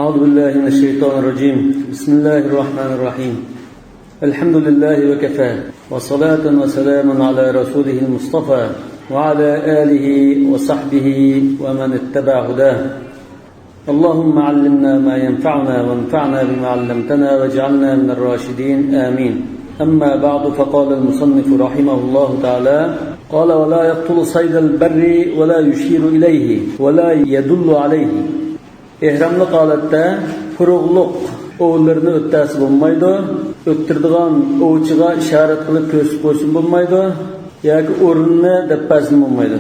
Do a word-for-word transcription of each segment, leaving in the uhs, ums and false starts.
أعوذ بالله من الشيطان الرجيم. بسم الله الرحمن الرحيم. الحمد لله وكفى، وصلاة وسلام على رسوله المصطفى، وعلى آله وصحبه ومن اتبع هداه. اللهم علمنا ما ينفعنا، وانفعنا بما علمتنا، واجعلنا من الراشدين. آمين. أما بعد، فقال المصنف رحمه الله تعالى، قال: ولا يقتل صيد البر ولا يشير إليه ولا يدل عليه. ئېھراملىق ھالەتتە قۇرۇقلۇق ئوۋلىرىنى ئۆتتەرسە بولمايدۇ. ئۆتتۈرىدىغان ئوۋچىغا ئىشارەت قىلىپ كۆرسىتىپ قويسىمۇ بولمايدۇ. ياكى ئورنىنى دەپ بەرسىمۇ بولمايدۇ.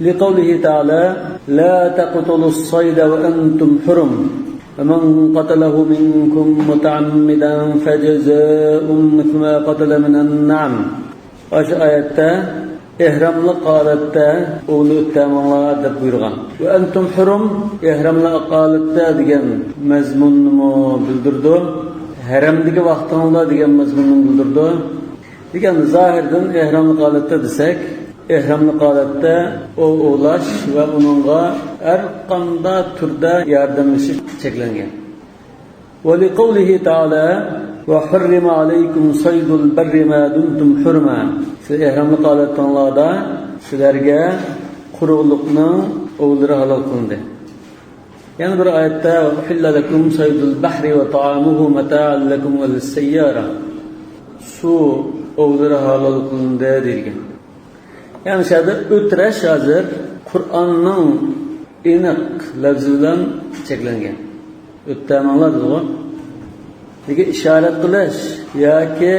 لقوله تعالى: لا تقتلوا الصيد وأنتم حرم، ومن قتله منكم متعمدا فجزاء مثل ما قتل من النعم. ئاشۇ ئايەتتە ئېھراملىق ھالەتتە ئوۋنى ئۆتتەرمەڭلار دەپ بۇيرۇغان. ۋە ئەنتۇم ھۇرۇم، ئېھراملىق ھالەتتە دېگەن مەزمۇننىمۇ بىلدۈرىدۇ. ھەرەمدىكى ۋاقتىڭلار دېگەن مەزمۇننىمۇ بىلدۈرىدۇ. دېگەن زاھىردىن ئېھراملىق ھالەتتە دېسەك، ئېھراملىق ھالەتتە ئوۋ ئوۋلاش ۋە ئۇنىڭغا ھەر قانداق تۈردە ياردەملىشىش چەكلەنگەن. ولقوله تعالى: وحرم عليكم صيد البر ما دمتم حرما. سىز ئېھراملىق ھالەتتىڭلاردا سىلەرگە قۇرۇقلۇقنىڭ ئوۋلىرى ھالال قىلىندى. يەنە بىر ئايەتتە: وأحل لكم صيد البحر وطعامه متاعا لكم وللسيارة. سۇ ئوۋلىرى ھالال قىلىندى دېيىلگەن. يەنى شۇ يەردە ئۆترەش ھازىر قۇرئاننىڭ ئېنىق لەپزى بىلەن چەكلەنگەن. ئۆتتەرمەڭلار دېدىغۇ. لېكىن ئىشارەت قىلىش ياكى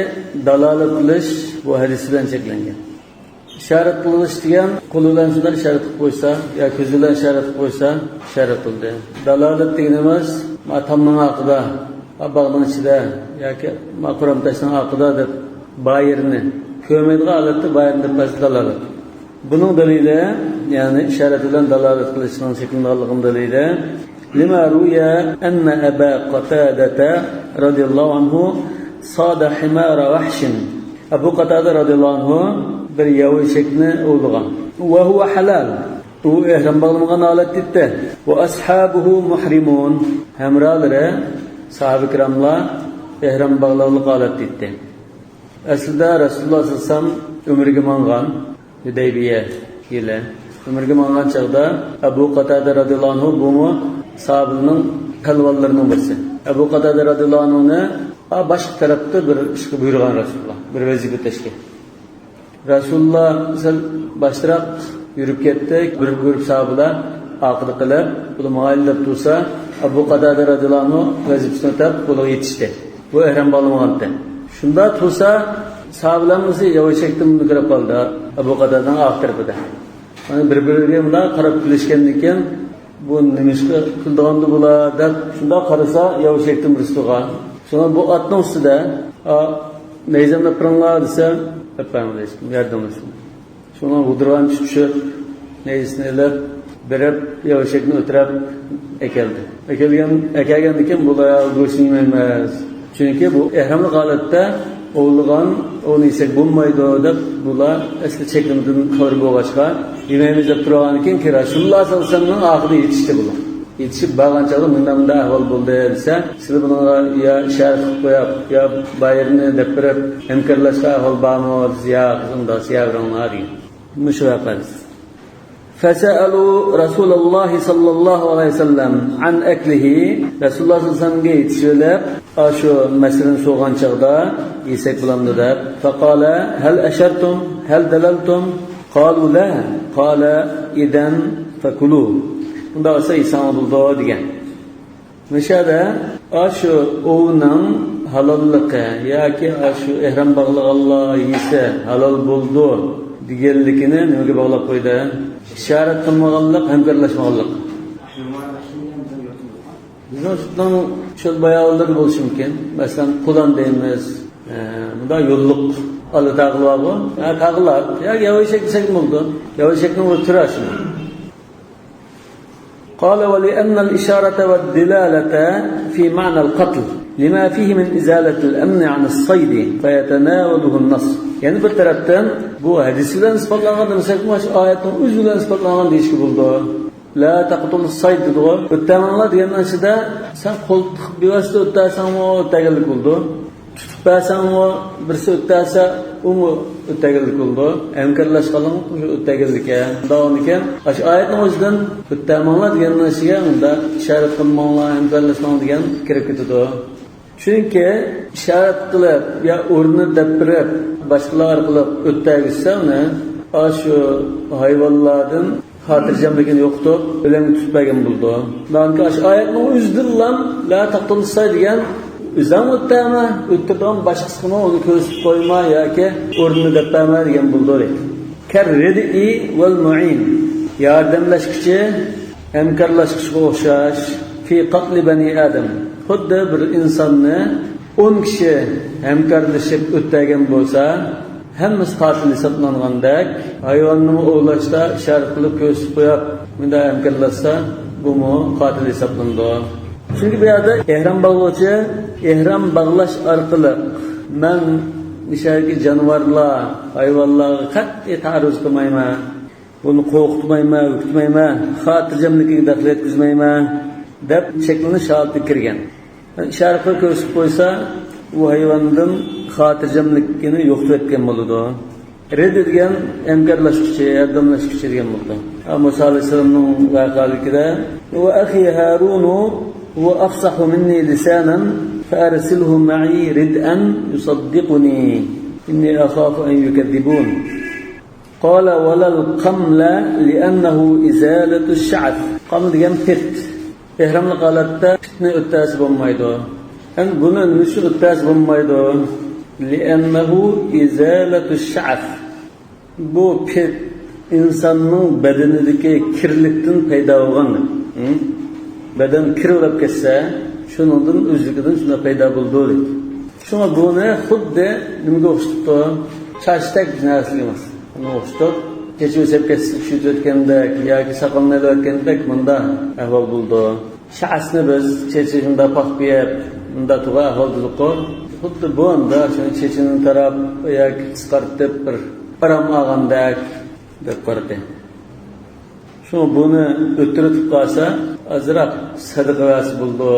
دالالەت قىلىش بۇ ھەدىس بىلەن چەكلەنگەن. ئىشارەت قىلىش دېگەن قولى بىلەن شۇنداق ئىشارەت قىلىپ قويسا يا كۆزى بىلەن ئىشارەت قىلىپ قويسا، ئىشارەت قىلدى. دالالەت دېگىنىمىز، ما تامنىڭ ئارقىدا، ما باغنىڭ ئىچىدە ياكى ما قورام تاشنىڭ ئارقىدا دەپ، بايىرنى كۆرمەيدىغان ھالەتتە بايىرنى دەپ بەرسە دالالەت. بۇنىڭ دەلىلى، يەنى ئىشارەت بىلەن دالالەت قىلىشنىڭ چەكلىنىدىغانلىقىنىڭ دەلىلى، لما روي أن أبا قتادة رضي الله عنه صاد حمار وحش. ئەبۇ قاتادە رەزىياللاھۇ ئەنھۇ بىر ياۋا ئېشەكنى ئوۋلىغان. وهو حلال. ئۇ ئېھرام باغلىمىغان ھالەتتە ئىدى. وأصحابه محرمون. ھەمراھلىرى، ساھابە كىراملار ئېھرام باغلىغانلىق ھالەتتە ئىدى. ئەسلىدە رەسۇلۇللاھ سەللەللاھۇ ئەلەيھى ۋەسەللەم ئۆمرىگە ماڭغان، ھۇدەيبىيە يىلى. ئۆمرىگە ماڭغان چاغدا ئەبۇ قاتادە رەزىياللاھۇ ئەنھۇ، بۇمۇ ساھابىلەرنىڭ پەلۋانلىرىنىڭ بىرسى. ئەبۇ قاتادە رەزىياللاھۇ ئەنھۇنى باشقا تەرەپتە بىر ئىشقا بۇيرۇغان رەسۇلۇللاھ، بىر ۋەزىپە ئۆتەشكە. رەسۇلۇللاھ سەل باشتىراق يۈرۈپ كەتتى. بىر گۇرۇپ ساھابىلەر ئارقىدا قېلىپ، بۇلار ماڭايلى دەپ تۇرسا، ئەبۇ قاتادە رەزىياللاھۇ ئەنھۇ ۋەزىپىسىنى ئۆتەپ، بۇلارغا يېتىشتى. بۇ ئەھرام باغلىمىغانتى. شۇنداق تۇرسا، ساھابىلەرنىڭ بىرسى ياۋا ئېشەكتىن مۇنداق كىرىپ قالدى، ئەبۇ قاتادەنىڭ ئارقا تەرىپىدە. مانا بىر-بىرىگە مۇنداق قاراپ كۈلۈشكەندىن كېيىن، بۇ نېمىشقا كۈلىدىغاندۇ بۇلار دەپ شۇنداق قارىسا، ياۋا ئېشەكتىن بىرسى تۇرغان. شۇڭا بۇ ئاتنىڭ ئۈستىدە، ئا، نەيزەمنى ئېلىپ بېرىڭلار دېسە، ئېلىپ بەرمىدى ھېچكىم، ياردەملەشمىدى. شۇڭا غۇدۇرغان چۈشۈپ، نەيزىسىنى ئېلىپ بېرىپ، ياۋا ئېشەكنى ئۆتۈرەپ ئەكەلدى. ئەكەلگەن، ئەكەلگەندىن كېيىن بۇلار گۆشنى يېمەيمىز. چۈنكى بۇ ئەھراملىق ھالەتتە ئوۋلىغان، ئوۋنى يېسەك بولمايدۇ دەپ، بۇلار ئەسلى چەكلىمىدىن خەۋىرى بولغاچقا، يېمەيمىز دەپ تۇرغاندىن كېيىن، رەسۇلۇللاھ سەللەللاھۇ ئەلەيھى ۋەسەللەمنىڭ ئارقىدا يېتىشتى بۇلار. يېتىشىپ بارغان چاغدا مۇنداق، مۇنداق ئەھۋال بولدى دېسە، سىلەر بۇنىڭغا يا ئىشارەت قىلىپ قويۇپ، يا بايىرنى دەپ بېرىپ، ھەمكارلاشقان ئەھۋال بارمۇ دېسە، ياق، ئۇنداق دېسە، يا بېرىڭلار دېگەن. مۇشۇ ۋەقە. فسألوا رسول الله صلى الله عليه وسلم عن أكله. رەسۇلۇللاھ سەللەللاھۇ ئەلەيھى ۋەسەللەمگە يېتىشىۋېلىپ، ئاشۇ مەسىلىنى سورىغان چاغدا، يېسەك بولامدۇ دەپ. فقال: هل أشرتم؟ هل دللتم؟ قالوا: لا. قال: إذن فكلوا. ئۇنداق بولسا يېسەڭلار بولىدۇ دېگەن. مۇشۇ يەردە ئاشۇ ئوۋنىڭ ھالاللىقى ياكى ئاشۇ ئېھرام باغلىغانلار يېسە ھالال بولىدۇ دېگەنلىكىنى نېمىگە باغلاپ قويدى؟ ئىشارەت قىلمىغانلىق، ھەمكارلاشمىغانلىق. بىزنىڭ سۈتنىڭ چۆل باياۋانلىرىدا بولۇشى مۇمكىن. مەسىلەن، قۇلان دەيمىز. ئە، مۇنداق يوللۇق ئالا تاغىلار بارغۇ. ھە، تاغىلار. يا ياۋا ئېشەك دېسەك بولىدۇ. ياۋا ئېشەكنىڭ بىر تۈرى شۇ. قال: ولأن الإشارة والدلالة في معنى القتل، لما فيه من إزالة الأمن عن الصيد، فيتناوله النص. يەنە بىر تەرەپتىن، بۇ ھەدىس بىلەن ئىسپاتلانغان دېمىسەكمۇ، شۇ ئايەتنىڭ ئۆزى بىلەن ئىسپاتلانغان دېيىشكە بولىدۇ. لا تقتلوا الصيد دېدىغۇ. ئۆتەمەڭلار دېگەننىڭ ئىچىدە سەن قول تىقىپ بىۋاسىتە ئۆتەسەڭمۇ ئۆتەگەنلىك بولىدۇ. تۇتۇپ بەرسەڭمۇ، بىرسى ئۆتەسە، ئۇمۇ ئۆتەگەنلىك بولىدۇ. ھەمكارلاشقانلىقىڭ ئۆتەگەنلىككەن. داۋامىكەن. ئاشۇ ئايەتنىڭ ئۆزىدىن ئۆتەمەڭلار دېگەننىڭ ئىچىگە ئۇندا ئىشارەت قىلماڭلار، ھەمكارلاشماڭ دېگەن كىرىپ كېتىدۇ. چۈنكى ئىشارەت قىلىپ يا ئورنىنى دەپ بېرىپ، باشقىلار ئارقىلىق ئۆتەگۈزسە ئۇنى، ئاشۇ ھايۋانلاردىن خاتىرجەملىكىنى يوقىتىپ، ئۆلەڭگە تۇتۇپ بەرگەن بولىدۇ. بەلكى ئاشۇ ئايەتنىڭ ئۆزىدىنلا لا تقتلوا الصيد دېگەن، ئۆزۈڭ ئۆتەمە، ئۆتتۈرىدىغان باشقىسىغىمۇ ئۇنى كۆرسىتىپ قويما ياكى ئورنىنى دەپ بەرمە دېگەن بولىدۇ. كالردء والمعين، ياردەملەشكۈچى، ھەمكارلاشقۇچىغا ئوخشاش، في قتل بني آدم، خۇددى بىر ئىنساننى ئون كىشى ھەمكارلىشىپ ئۆتەگەن بولسا، ھەممىسى قاتىل ھېسابلانغاندەك، ھايۋاننىمۇ ئوۋلاشتا ئىشارەت قىلىپ كۆرسىتىپ قويۇپ، مۇنداق ھەمكارلاشسا، بۇمۇ قاتىل ھېسابلىنىدۇ. چۈنكى بۇ يەردە ئېھرام باغلىغۇچى ئېھرام باغلاش ئارقىلىق مەن نىشاندىكى جانىۋارلار، ھايۋانلارغا قەتئىي تائاررۇز قىلمايمەن، بۇنى قورقۇتمايمەن، ھۆكۈتمەيمەن، خاتىرجەملىكىگە دەخلى يەتكۈزمەيمەن دەپ چەكلىنىش ھالىتىگە كىرگەن. ئىشارە قىلىپ كۆرسىتىپ قويسا، ئۇ ھايۋاندىن خاتىرجەملىكىنى يوقىتىۋەتكەن بولىدۇ. رد دېگەن ھەمكارلاشقۇچى، ياردەملەشكۈچى دېگەن بولىدۇ. ھە، مۇسا ئەلەيھىسسالامنىڭ ۋەقەلىكىدە، وأخي هارون هو أفصح مني لسانا فأرسله معي رد أن يصدقني إني أخاف أن يكذبون. قال ولا القمل لأنه إزالة الشعث. قامل دېگەن پىت. ئېھراملىق ھالەتتە پىتنى ئۆتەسە بولمايدۇ. ئەمدى بۇنى نېمە ئۈچۈن ئۆتەسە بولمايدۇ؟ لأنه إزالة الشعث. بۇ پىت ئىنساننىڭ بەدىنىدىكى كىرلىكتىن پەيدا بولغان. ھە؟ بەدەن كىر بولۇپ كەتسە، شۇنىڭدىن ئۆزلۈكىدىن شۇنداق پەيدا بولىدۇ دەيدۇ. شۇڭا بۇنى خۇددى نېمىگە ئوخشىتىپتۇ؟ چاچتەك نەرسىگە ئەمەس. ئۇنى ئوخشىتىپ، چېچى ئۆسۈپ كەتسە، چۈشۈپ كەتكەندەك ياكى ساقالنى ئېلىۋەتكەندەك مۇنداق ئەھۋال بولىدۇ. شەئەسنى بىز چېچى شۇنداق پاخپىيەپ، مۇنداق تۇغا ئەھۋال دېدۇققۇ. خۇددى بۇ ئاندا شۇنى چېچىنى تاراپ ياكى قىسقارتىپ بىر ئارام ئالغاندەك دەپ قارىدى. شۇڭا بۇنى ئۆتتۈرۈپ قالسا، ئازراق سەدىقە بەرسە بولىدۇ.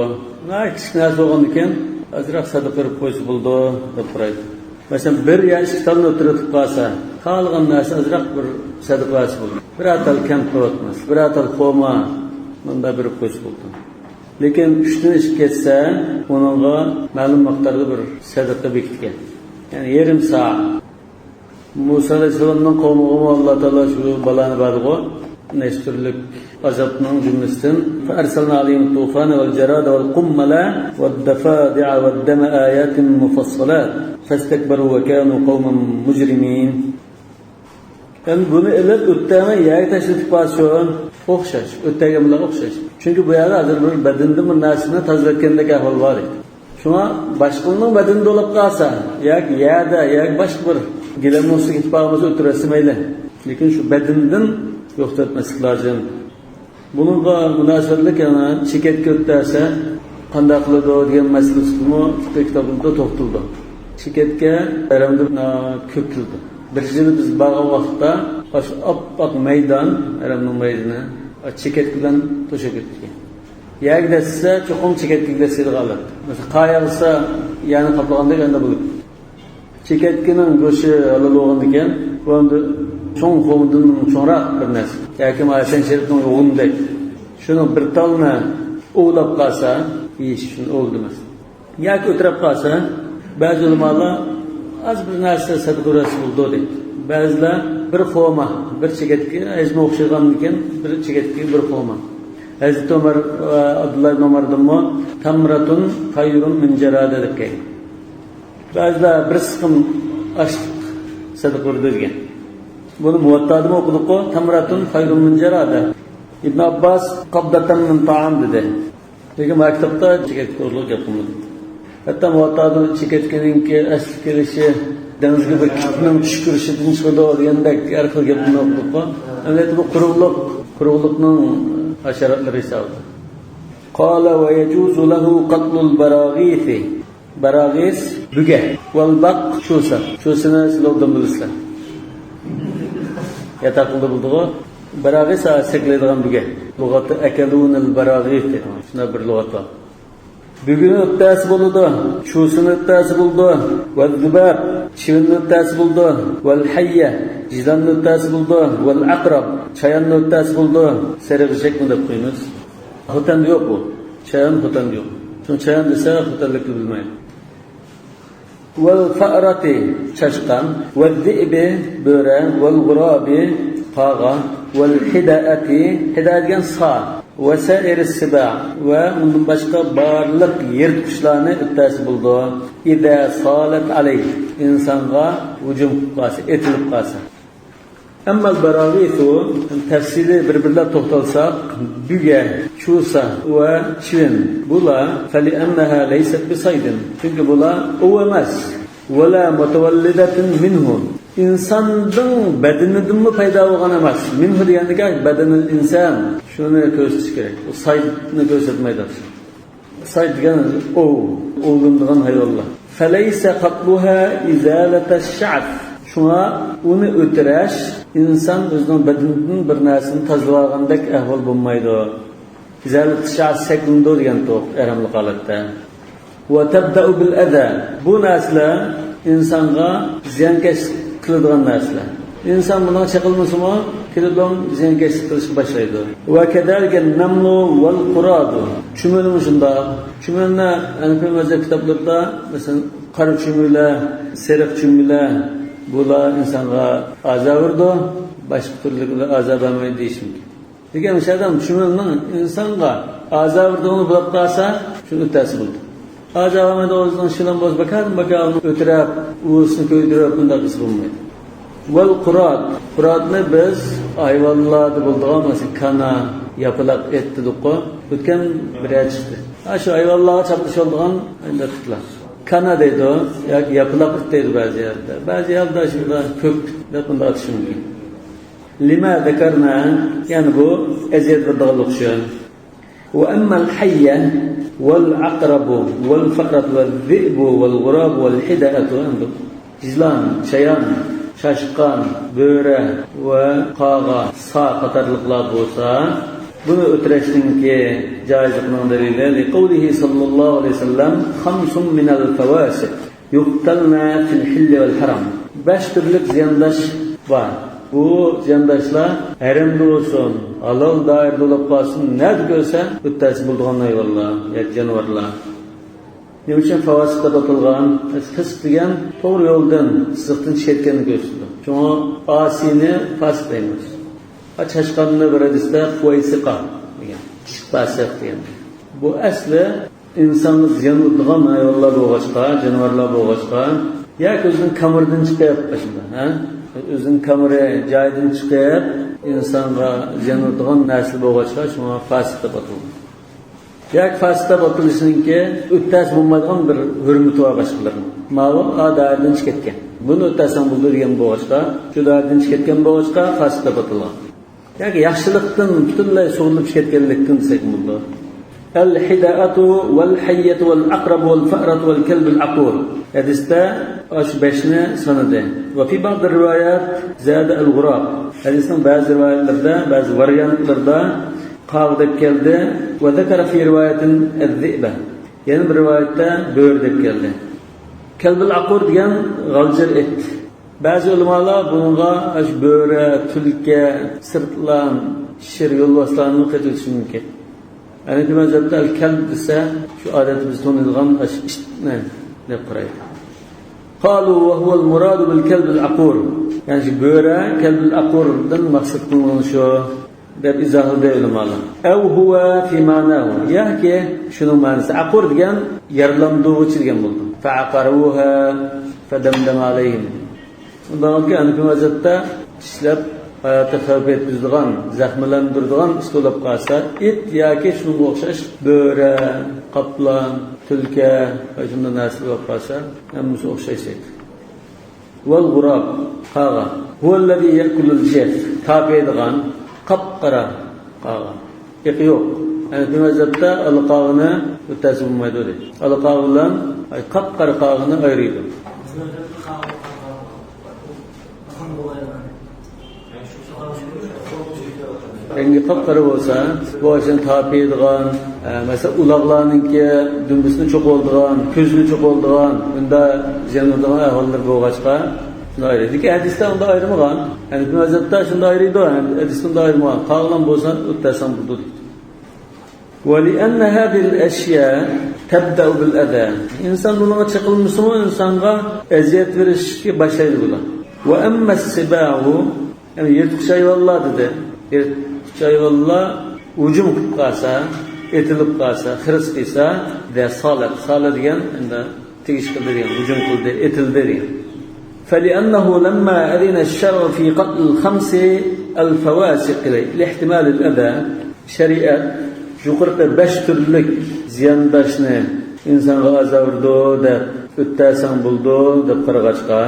ناھايىتى كىچىك نەرسە بولغاندىكىن، ئازراق سەدىقە بېرىپ قويسا بولىدۇ دەپ قارايدۇ. مەسىلەن، بىر يا ئىككى تالنى ئۆتتۈرۈۋېتىپ قالسا، قالغان نەرسە ئازراق بىر سەدىقە بەرسە بولىدۇ. بىرەر تال كەنت بولۇۋاتماس، بىرەر تال خورما، مۇنداق بېرىپ قويسا بولىدۇ. لېكىن ئۈچتىن ئىشىپ كەتسە، ئۇنىڭغا مەلۇم مىقداردا بىر سەدىقە بېكىتكەن. يەنى يېرىم سا. مۇسا ئەلەيھىسسالامنىڭ قوۋمىغىمۇ ئاللا تائالا شۇ بالانى بەردىغۇ، نەچچە تۈرلۈك ئازابنىڭ جۈملىسىدىن، فأرسلنا عليهم الطوفان والجراد والقمل والضفادع والدم آيات مفصلات فاستكبروا وكانوا قوما مجرمين. ئەمدى بۇنى ئېلىپ ئۆتتەمە يەرگە تاشلىتىپ قالسۇن. ئوخشاش، ئۆتتەگەن بىلەن ئوخشاش. چۈنكى بۇ يەردە ھازىر بىر بەدىنىدىن بىر نەرسىنى تازىلىتىۋەتكەندەك ئەھۋال بار ئىدى. شۇڭا باشقىلارنىڭ بەدىنىدە بولۇپ قالسا، ياكى يەردە، ياكى باشقا بىر گىلەمنىڭ ئۈستىگە كېتىپ قالغان بولسا ئۆتتۈرۈۋەتسە مەيلى. لېكىن شۇ بەدىنىدىن يوقىتىۋەتمەسلىك لازىم. بۇنىڭغا مۇناسىۋەتلىك يەنە چېكەتكە ئۆتتۈرسە قانداق قىلىدۇ دېگەن مەسىلىسىمۇ فىقھىي كىتابلىرىدا توختىلىدۇ. چېكەتكە ھەرەمدە، ئا، كۆپ كېلىدۇ. بىر يىلى بىز بارغان ۋاقىتتا ئاشۇ ئاپئاق مەيدان، ھەرەمنىڭ مەيدىنى، ئا، چېكەتكە بىلەن توشۇپ كېتىدىكەن. يەرگە دەسسە چوقۇم چېكەتكىگە دەسسەيدىغان ھالەت. مەسىلەن، قار ياغسا يەرنى قاپلىغاندەك ئەمدى بولىدۇ. چېكەتكىنىڭ گۆشى ھالال بولغاندىكىن، بۇ ئەمدى چوڭ خورمىدىن چوڭراق بىر نەرسە. ياكى ھەسەن شېرىپنىڭ يوغىنىدەك. شۇنىڭ بىر تالنى ئوۋلاپ قالسا، يېيىش ئۈچۈن ئوۋلىدى مەسىلەن. ياكى ئۆتۈرۈپ قالسا، بەزى ئۆلىمالار ئاز بىر نەرسە سەدىقە بەرسە بولىدۇ دەيدۇ. بەزىلەر بىر خورما، بىر چېكەتكە، ھەجمى ئوخشىغاندىكىن بىر چېكەتكە بىر خورما. ھەزرىتى ئۆمەر ۋە ئابدۇللا ئىبن ئۆمەردىنمۇ، تمرة خير من جرادة دەپ كەلگەن. بەزىلەر بىر سىقىم ئاشلىق سەدىقە بېرىدۇ دېگەن. بۇنى مۇۋەتتادىمۇ ئوقۇدۇققۇ، تمرة خير من جرادة. ئىبن ئابباس قبضة من طعام دېدى. لېكىن مانا كىتابتا چېكەتكە توغرىلىق گەپ قىلمىدى. ھەتتا مۇۋەتتادا چېكەتكىنىڭكى ئەسلى كېلىشى دېڭىزغا بىر كىتنىڭ چۈشۈپ كىرىشىدىن چىقىدۇ دېگەندەك ھەر خىل گەپلەرنى ئوقۇدۇققۇ. ئەمەلىيەتتە بۇ قۇرۇقلۇق، قۇرۇقلۇقنىڭ ھاشاراتلىرى ھېسابىدا. قال ويجوز له قتل البراغيث. باراغىس، بۈگە. والبق، چۇسا. چۇسىنى سىلەر ئوبدان بىلىسىلەر. ياتاقلىدا بولىدىغۇ. باراغىس سېغىنىدىغان بۈگە. لۇغەتتە ئەكەلۇنەل باراغىس دەيدۇ. شۇنداق بىر لۇغەت بار. بۈگىنى ئۆتتەسە بولىدۇ، چۇسىنى ئۆتتەسە بولىدۇ، ۋەززۇباب، چىۋىننى ئۆتتەسە بولىدۇ، ۋەلھەييە، يىلاننى ئۆتتەسە بولىدۇ، ۋەلئەقرەب، چاياننى ئۆتتەسە بولىدۇ، سېرىق ئېشەكمۇ دەپ قويىمىز. خوتەندە يوق بۇ. چايان خوتەندە يوق. شۇڭا چايان دېسە خوتەنلىكلەر بىلمەيدۇ. ۋەلفەئرەتى، چاشقان، ۋەززىئبى، بۆرە، ۋەلغۇرابى، قاغا، ۋەلھىدەئەتى، ھىدەئە دېگەن سا، ۋەسائىرىس سىباء، ۋە ئۇندىن باشقا بارلىق يىرتقۇچلارنى ئۆتتەسە بولىدۇ. ئىزا سالەت ئەلەيھ، ئىنسانغا ھۇجۇم قىلىپ قالسا، ئېتىلىپ قالسا. ئەممەل باراغىسۇ، تەپسىلىي بىر-بىرلەپ توختالساق، بۈگە، چۇسا ۋە چىۋىن، بۇلار، فەلىئەننەھا لەيسەت بىسەيدىن، چۈنكى بۇلار ئوۋ ئەمەس، ۋەلا مۇتەۋەللىدەتىن مىنھۇ، ئىنساننىڭ بەدىنىدىنمۇ پەيدا بولغان ئەمەس. مىنھۇ دېگەندىكى بەدىنىل ئىنسان، شۇنى كۆرسىتىش كېرەك. ئۇ سەيدنى كۆرسەتمەيدۇ. سەيد دېگەن ئوۋ، ئوۋلىنىدىغان ھايۋانلار. فەلەيسە قەتلۇھا ئىزالەتەش شەئەس. شۇڭا ئۇنى ئۆتۈرەش ئىنسان ئۆزىنىڭ بەدىنىدىن بىر نەرسىنى تازىلىۋالغاندەك ئەھۋال بولمايدۇ. ئىزالەتەش شەئەس سەكلىنىدۇ دېگەنتۇق ئەرەبلىك ھالەتتە. ۋە تەبدەئۇ بىل ئەزا. بۇ نەرسىلەر ئىنسانغا زىيانكەشلىك قىلىدىغان نەرسىلەر. ئىنسان بۇنىڭغا چېقىلمىسىمۇ، كېلىپلا زىيانكەشلىك قىلىشقا باشلايدۇ. ۋە كەزالىكە نەملۇ ۋەل قۇرادۇ. چۈمۈلىمۇ شۇنداق. چۈمۈلنى ھەنەفىي مەزھەپ كىتابلىرىدا، مەسىلەن، قارا چۈمۈلە، سېرىق چۈمۈلە، بۇلار ئىنسانغا ئازار بېرىدۇ، باشقا تۈرلۈكلەر ئازار بەرمەيدۇ دېيىش مۇمكىن. لېكىن ئوشۇ ئادەم چۈمۈلىنىڭ ئىنسانغا ئازار بېرىدىغىنى بولۇپ قالسا، شۇنى ئۆتەسى بولىدۇ. ئازار بەرمەيدىغان ئۆزىنىڭ شىلىم بولسا، بەكەردىن بەكەر ئۇنى ئۆتۈرەپ، ئۇۋىسىنى كۆيدۈرۈپ، بۇنداق قىلسا بولمايدۇ. ۋەل قۇرات. قۇراتنى بىز ھايۋانلاردا بولىدىغان، مەسىلەن، كانا، ياپىلاق ئىت دېدۇققۇ. ئۆتكەن بىر ئاي چىقتى. ھە، شۇ ھايۋانلارغا چاپلىشىۋالىدىغان ئىتلار. كانا دەيدۇ، ياكى ياپىلاق ئىت دەيدۇ بەزى يەردە. بەزى يەردە شۇنداق كۆك دەپ بۇنداق ئاتىشى مۇمكىن. لىما زەكەرنا، يەنى بۇ ئەزىيەت بېرىدىغانلىقى ئۈچۈن. ۋە ئەممەل ھەييە ۋەل ئەقرەبۇ ۋەل فەئرەتۇ ۋەل زىئبۇ ۋەل غۇرابۇ ۋەل ھىدەئەتۇ، ئەمدى يىلان، چايان، چاشقان، بۆرە ۋە قاغا، سا قاتارلىقلار بولسا، بۇنى ئۆتۈرۈشنىڭكى جائىزلىقىنىڭ دەلىلى، لىقەۋلىھى سەللەللاھۇ ئەلەيھى ۋەسەللەم، خەمسۇن مىنەل فەۋاسىق. يقتلن في الحل والحرام. بەش تۈرلۈك زىيانداش بار. بۇ زىيانداشلار ھەرەمدە بولسۇن، ھالال دائىرىدە بولۇپ قالسۇن، نەدە كۆرسە ئۆتتەسە بولىدىغان ھايۋانلار ياكى جانىۋارلار. نېمە ئۈچۈن فاسىق دەپ ئاتالغان؟ فىسق دېگەن توغرا يولدىن، سىزىقتىن چىقىپ كەتكەننى كۆرسىتىدۇ. شۇڭا ئاسىينى فاسىق دەيمىز. ھە، چاشقاننى بىر ھەدىستە خۇۋەيسىقا دېگەن، كىچىك پاسىق دېگەن. بۇ ئەسلى ئىنسانغا زىيان ئۇرىدىغان ھايۋانلار بولغاچقا، جانىۋارلار بولغاچقا، ياكى ئۆزىنىڭ كامىرىدىن چىقىپ، ئاشۇنداق، ھە؟ ئۆزىنىڭ كامىرى جايىدىن چىقىپ، ئىنسانغا زىيان ئۇرىدىغان نەرسە بولغاچقا، شۇڭا فاسىق دەپ ئاتالغان. ياكى فاسىق دەپ ئاتىلىشىنىڭكى ئۆتتەسە بولمايدىغان بىر ھۆرمىتى بار باشقىلارنىڭ. ماۋۇ ئا دائىرىدىن چىقىپ كەتكەن. بۇنى ئۆتتەسەڭ بولىدۇ دېگەن بولغاچقا، شۇ دائىرىدىن چىقىپ كەتكەن بولغاچقا، فاسىق دەپ ئاتالغان. ياكى ياخشىلىقتىن پۈتۈنلەي سۇغۇرۇلۇپ چىقىپ كەتكەنلىكتىن دېسەك بولىدۇ. ئەل ھىدەئەتۇ ۋەل ھەييەتۇ ۋەل ئەقرەبۇ ۋەل فەئرەتۇ ۋەل كەلبىل ئەقۇر. ھەدىستە ئاشۇ بەشنى سانىدى. ۋە فى بەئزى رىۋايەت زادە ئەل غۇراب. ھەدىسنىڭ بەزى رىۋايەتلىرىدە، بەزى ۋارىيانتلىرىدا قاغا دەپ كەلدى. ۋە زەكەرە فى رىۋايەتىن ئەز زىئبە. يەنە بىر رىۋايەتتە بۆرە دەپ كەلدى. كەلبىل ئەقۇر دېگەن غالجىر ئىت. بەزى ئۆلىمالار بۇنىڭغا ئاشۇ بۆرە، تۈلكە، سىرتلان، شىر، يولۋاسلارنىمۇ قېتىۋېتىشى مۇمكىن. ھەنەفىي مەزھەپتە ئەل كەلب دېسە، شۇ ئادەتتە بىز تونۇيدىغان ئاشۇ ئىتنى دەپ قارايدۇ. قالۇ ۋە ھۇۋەل مۇرادۇ بىل كەلبىل ئەقۇر. يەنى شۇ بۆرە، كەلبىل ئەقۇردىن مەقسەت قىلىنغىنى شۇ. دەپ ئىزاھلىدى ئۆلىمالار. ئەۋ ھۇۋە فى مەئناھۇ، ياكى شۇنىڭ مەنىسى، ئەقۇر دېگەن يارىلاندۇرغۇچى دېگەن بولىدۇ. فەئەقەرۇھا فەدەمدەمە ئەلەيھىم. بۇنداق ھەنەفىي مەزھەپتە چىشلەپ ھاياتىغا خەۋپ يەتكۈزىدىغان، زەخىملەندۈرىدىغان ئىت بولۇپ قالسا، ئىت ياكى شۇنىڭغا ئوخشاش بۆرە، قاپلان، تۈلكە ۋە شۇنداق نەرسىلەر بولۇپ قالسا، ھەممىسى ئوخشاش دەيدۇ. ۋەل غۇراب، قاغا. ھۇۋەللەزى يەئكۇلۇل جىف، تارپايدىغان، قاپقارا قاغا. ئېقى يوق. ھەنەفىي مەزھەپتە ئالا قاغىنى ئۆتتەسە بولمايدۇ دەيدۇ. ئالا قاغا بىلەن، ئاي، قاپقارا قاغىنى ئايرىيدۇ. رەڭگى قاپقارا بولسا، بۇ ئاشۇنى تارتىدىغان، ئە، مەسىلەن، ئۇلاغلارنىڭكى دۈمبىسىنى چوقۇۋالىدىغان، كۆزىنى چوقۇۋالىدىغان، بۇنداق زىيان بېرىدىغان ئەھۋاللىرى بولغاچقا، شۇنداق ئايرىيدۇ. لېكىن ھەدىستە ئۇنداق ئايرىمىغان. يەنى بۇ مەزھەپتە شۇنداق ئايرىيدۇ، ھەدىستە ئۇنداق ئايرىمىغان. قالغان بولسا ئۆتەسەڭ بولىدۇ دەيدۇ. ولأن هذه الأشياء تبدأ بالأذى. ئىنسان بۇنىڭغا چېقىلمىسىمۇ، ئىنسانغا ئەزىيەت بېرىشكە باشلايدۇ بۇلار. وأما السباع، يەنى يىرتقۇچ ھايۋانلار دېدى. يىرتقۇچ ھايۋانلار ھۇجۇم قىلىپ قالسا، ئېتىلىپ قالسا، خىرىس قىلسا، دە سالەت. سالە دېگەن ئەمدى تېگىش قىلدى دېگەن، ھۇجۇم قىلدى، ئېتىلدى دېگەن. فلأنه لما أذن الشرع في قتل الخمس الفواسق لاحتمال الأذى، شەرىئەت يۇقىرىقى بەش تۈرلۈك زىيانداشنى، ئىنسانغا ئازار بېرىدۇ دەپ، ئۆتەسەڭ بولىدۇ دەپ قارىغاچقا،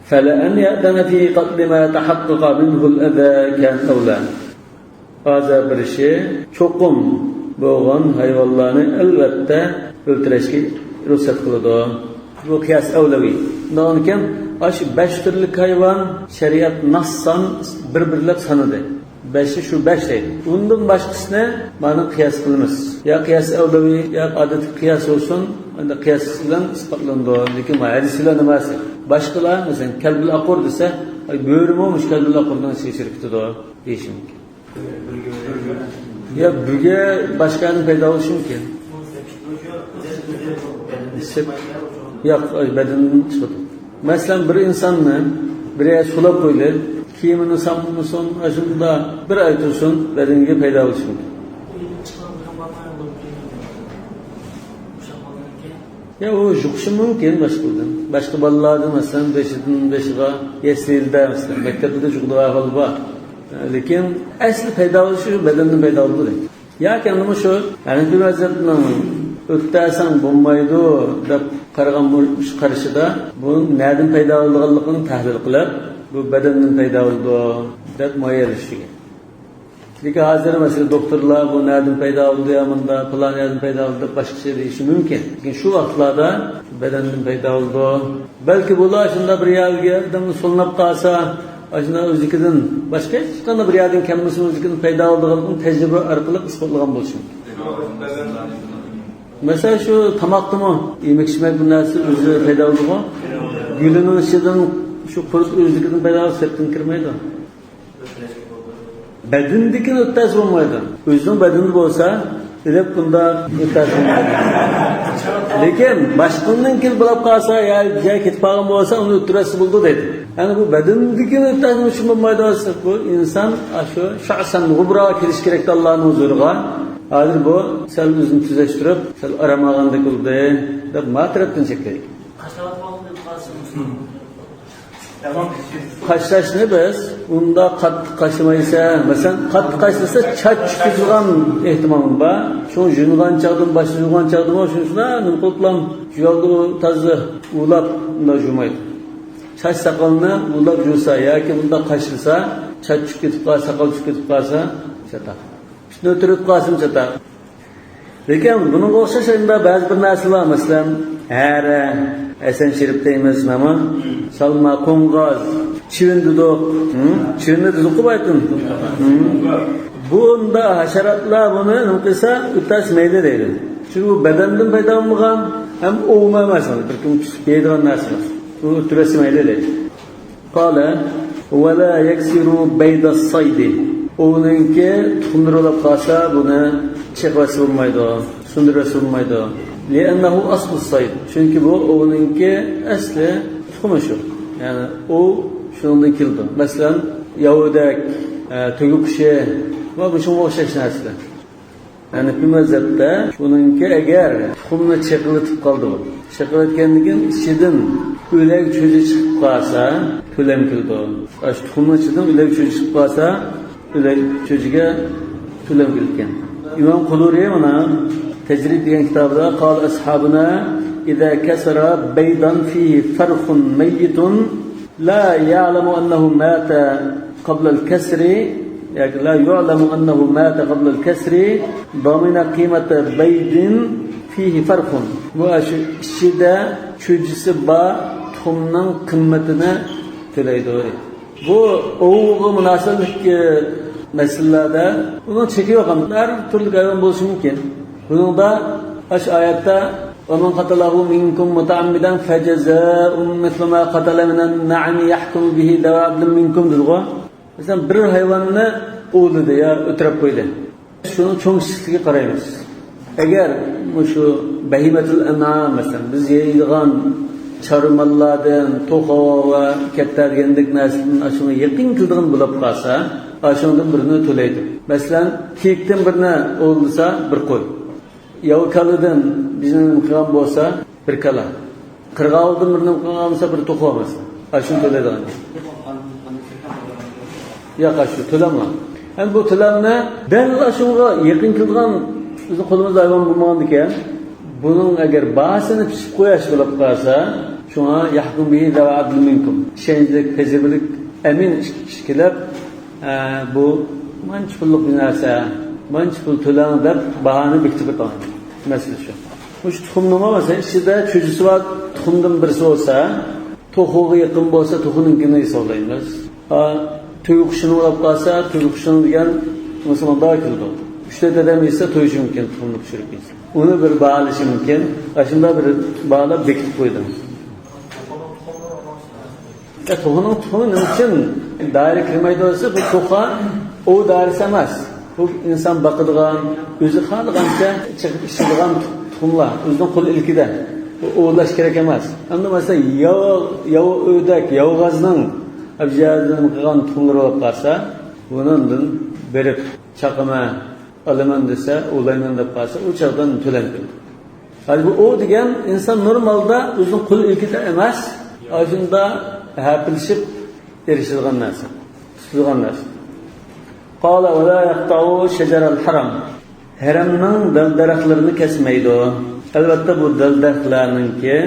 فلأن يأذن في قتل ما تحقق منه الأذى كان أولى. ئازار بېرىشى چوقۇم بولغان ھايۋانلارنى ئەلۋەتتە ئۆلتۈرۈشكە رۇخسەت قىلىدۇ. بۇ قىياس ئەۋلەۋى. شۇنداقكەن، ئاشۇ بەش تۈرلۈك ھايۋان شەرىئەت ناسسان بىر-بىرلەپ سانىدى. بەشى شۇ بەش دەيدۇ. ئۇندىن باشقىسىنى مانا قىياس قىلىمىز. يا قىياس ئەۋلەۋى، يا ئادەتتىكى قىياس بولسۇن، ئەمدى قىياس بىلەن ئىسپاتلىنىدۇ. لېكىن ھەدىس بىلەن ئەمەس. باشقىلار، مەسىلەن، كەلبىل ئاقۇر دېسە، ئاي، بۆرىمۇ مۇشۇ كەلبىل ئاقۇرنىڭ ئىچىگە كىرىپ كېتىدۇ دېيىشى مۇمكىن. يا بۈگە باشقا يەردىن پەيدا بولۇشى مۇمكىن. ياق، بەدەندىن چىقىدۇ. مەسىلەن، بىر ئىنساننى بىر يەرگە سولاپ قويىلى، كىيىمىنى سالمىسۇن، ئاشۇنداق بىر ئاي تۇرسۇن، بەدىنىگە پەيدا بولۇشى مۇمكىن. يا ئۇ يۇقۇشى مۇمكىن باشقىلاردىن. باشقا بالىلاردىن، مەسىلەن، بېشىدىن بېشىغا يەسلىدە، مەسىلەن، مەكتەپتە يۇقىدىغان ئەھۋال بار. لېكىن ئەسلى پەيدا بولۇشى شۇ بەدەندىن پەيدا بولىدۇ. ياكى ئەمدىمۇ شۇ ھەنەفىي مەزھەپنىڭ ئۆتەسەڭ بولمايدۇ دەپ قارىغان بۇ ئۈچ قارىشىدا بۇ نەدىن پەيدا بولىدىغانلىقىنى تەھلىل قىلىپ، بۇ بەدەندىن پەيدا بولىدۇ دەپ مۇئەييەنلەشتۈرگەن. لېكىن ھازىر، مەسىلەن، دوختۇرلار بۇ نەدىن پەيدا بولدى، يا مۇندا پىلان يەردىن پەيدا بولدى دەپ باشقىچە دېيىشى مۇمكىن. لېكىن شۇ ۋاقىتلاردا بەدەندىن پەيدا بولىدۇ. بەلكى بۇلار شۇنداق بىر يەرگە ئادەم سولىنىپ قالسا، ئاشۇنداق ئۆزلۈكىدىن باشقا ھېچقانداق بىر يەردىن كەلمىسۇن، ئۆزلۈكىدىن پەيدا بولىدىغانلىقىنى تەجرىبە ئارقىلىق ئىسپاتلىغان بولۇشى مۇمكىن. مەسىلەن، شۇ تاماقتىمۇ يېمەك-ئىچمەك بىر نەرسە ئۆزى پەيدا بولىدىغۇ. گۈلىنىڭ ئىچىدىن شۇ قۇرت ئۆزلۈكىدىن پەيدا بولۇپ سىرتتىن كىرمەيدۇ. بەدىنىدىكىنى ئۆتەسە بولمايدۇ. ئۆزىنىڭ بەدىنىدە بولسا، ئېلىپ بۇنداق ئۆتەسە بولمايدۇ. لېكىن باشقىنىڭكىنى بولاپ قالسا، يا بىر يەرگە كېتىپ قالغان بولسا، ئۇنى ئۆتتۈرەسە بولىدۇ دەيدۇ. يەنى بۇ بەدىنىدىكىنى ئۆتەسە شۇ بولمايدۇ دېسە، بۇ ئىنسان شۇ شەخسەن غۇبراغا كېلىشى كېرەكتى ئاللانىڭ ھۇزۇرىغا. ھازىر بۇ سەل ئۆزىنى تۈزەشتۈرۈپ، سەل ئارام ئالغاندەك بولدى دەپ، ما تەرەپتىن چەكلەيدۇ. قاشلاشنى بىز ئۇنداق قاتتىق قاشلىمايسەن. مەسىلەن، قاتتىق قاشلىسا چاچ چۈشىدىغان ئېھتىمال بار. شۇ يۇيۇنغان چاغدىمۇ، باشنى يۇغان چاغدىمۇ شۇنىسىلا نېمە قىلىپلا يۇيالدى، تازا ئۇۋىلاپ ئۇنداق يۇمايدۇ. چاچ ساقالنى ئۇۋىلاپ يۇسا ياكى ئۇنداق قاشلىسا، چاچ چۈشۈپ كېتىپ قالسا، ساقال چۈشۈپ كېتىپ قالسا، چاتاق. ئۈستىنى ئۆتۈرۈپ قالسىمۇ چاتاق. لېكىن بۇنىڭغا ئوخشاش ئەمدى بەزى بىر نەرسىلەر، مەسىلەن، ھەرە، ھەسەن شېرىپ دەيمىز، نېمە؟ سالما، قوڭغاز، چىۋىن دېدۇق. ھىم؟ چىۋىننى دېدۇققۇ بايىتىن. ھىم؟ بۇندا ھاشاراتلار بۇنى نېمە قىلسا، ئۆتەسە مەيلى دەيدۇ. چۈنكى بۇ بەدەندىن پەيدا بولمىغان ھەم ئوۋمۇ ئەمەس، بىر كۈن چۈشۈپ يەيدىغان نەرسە ئەمەس. بۇ ئۆتتۈرەسە مەيلى دەيدۇ. قال، ولا يكسر بيض الصيد. ئوۋنىڭكى تۇخۇملىرى بولاپ قالسا، بۇنى چېقىۋەتسە بولمايدۇ، سۇندۇرۇۋەتسە بولمايدۇ. لأنه أصل الصيد. چۈنكى بۇ ئوۋنىڭكى ئەسلى تۇخۇمى شۇ. يەنى ئوۋ شۇنىڭدىن كېلىدۇ. مەسىلەن، ياۋىدەك، ئە، تۆگە قۇشى ۋە بۇنىڭغا ئوخشاش نەرسىلەر. ھەنەفىي مەزھەپتە بۇنىڭكى ئەگەر تۇخۇمنى چېقىۋېتىپ قالدى بۇ. چېقىۋەتكەندىن كېيىن ئىچىدىن ئۆلەك چۆجى چىقىپ قالسا، تۆلەم كېلىدۇ. ئاشۇ تۇخۇمنىڭ ئىچىدىن ئۆلەك چۆجى چىقىپ قالسا، ئۆلەك چۆجىگە تۆلەم كېلىدىكەن. ئىمام قۇدۇرى مانا تەجرىد دېگەن كىتابىدا قال أصحابنا إذا كسر بيضا فيه فرخ ميت لا يعلم أنه مات قبل الكسر، ياكى لا يعلم أنه مات قبل الكسر، ضمن قيمة بيض فيه فرخ. بۇ شۇ ئىچىدە چۆجىسى بار تۇخۇمنىڭ قىممىتىنى تۆلەيدۇ. بۇ ئوۋغا مۇناسىۋەتلىك، ئى، مەسىلىلەردە ئۇنىڭ چېكى يوق. ھەر تۈرلۈك ھايۋان بولۇشى مۇمكىن. بۇنىڭدا ئاشۇ ئايەتتە، وَمَنْ قَتَلَهُ مِنْكُمْ مُتَعَمِّدًا فَجَزَاءٌ مِثْلُ مَا قَتَلَ مِنَ النَّعَمِ يَحْكُمُ بِهِ ذَوَى عَدْلٍ مِنْكُمْ دېدىغۇ. مەسىلەن، بىر ھايۋاننى ئوۋلىدى يا ئۆلتۈرۈپ قويدى. شۇنىڭ چوڭ كىچىكلىكىگە قارايمىز. ئەگەر مۇشۇ بەھىمەتۇل ئەنئام، مەسىلەن، بىز يەيدىغان چارۋا ماللاردىن، توخۇ ۋە كەپتەر دېگەندەك نەرسىدىن ئاشۇنىڭغا يېقىن كېلىدىغان بولۇپ قالسا، ئاشۇنىڭدىن بىرنى تۆلەيدۇ. مەسىلەن، كىيىكتىن بىرنى ئوۋلىسا، بىر قوي. ياۋا كالىدىن بىزنىڭ قىلغان بولسا، بىر كالا. قىرغاۋۇلدىن بىرنى قىلغان بولسا، بىر توخۇ ئەمەس. ئاشۇنى تۆلەيدىغان. ياق، ئاشۇ تۆلەملا. ئەمدى بۇ تۆلەمنى دەل ئاشۇنىڭغا يېقىن كېلىدىغان بىزنىڭ قولىمىزدا ھايۋان بولمىغاندىكەن، بۇنىڭ ئەگەر باھاسىنى پىشىپ قوياش بولۇپ قالسا، شۇڭا يەھكۇمۇ بىھى زەۋى ئەدلىن مىنكۇم. ئىشەنچلىك، تەجرىبىلىك، ئەمىن ئىككى كىشى كېلىپ، ئە، بۇ مانچە پۇللۇق بىر نەرسە، مانچە پۇل تۆلەڭ دەپ باھانى بېكىتىپ ئۆتىدىغان مەسىلە شۇ. مۇشۇ تۇخۇمنىڭمۇ، مەسىلەن، ئىچىدە چۈجىسى بار تۇخۇمدىن بىرسى بولسا، توخۇغا يېقىن بولسا، توخۇنىڭكىنى ھېسابلايمىز. ئا، تۆگە قۇشىنى ئۇلاپ قالسا، تۆگە قۇشىنى دېگەن مۇسۇلماندا كېلىدۇ. ئۈچ تۆت ئادەم يېسە، تويۇشى مۇمكىن، تۇخۇمنى پىشۇرۇپ يېسە. ئۇنى بىر باھالىشى مۇمكىن. ئاشۇنداق بىر باھالاپ بېكىتىپ قويدۇم. يا، توخۇنىڭ تۇخۇمى نېمە ئۈچۈن دائىرە كىرمەيدۇ دېسە، بۇ توخۇ ئوۋ دائىرىسى ئەمەس. بۇ ئىنسان باقىدىغان، ئۆزى خالىغانچە چىقىپ ئىچىدىغان تۇخۇملار، ئۆزىنىڭ قول ئىلكىدە. بۇ ئوۋلاش كېرەك ئەمەس. ئەمدى مەسىلەن، ياۋا، ياۋا ئۆردەك، ياۋا غازنىڭ ئەبجەدىن قىلغان تۇخۇملىرى بولۇپ قالسا، بۇنىڭدىن بېرىپ چاقىمەن، ئالىمەن دېسە، ئوۋلايمەن دەپ قالسا، ئۇ چاغدا تۆلەم كېلىدۇ. ھازىر بۇ ئوۋ دېگەن ئىنسان نورمالدا ئۆزىنىڭ قول ئىلكىدە ئەمەس، ئاشۇنداق ھەپىلىشىپ ئېرىشىدىغان نەرسە، تۇتىدىغان نەرسە. قال ولا يقطع شجر الحرم. ھەرەمنىڭ دەل-دەرەخلىرىنى كەسمەيدۇ. ئەلۋەتتە، بۇ دەل-دەرەخلەرنىڭكى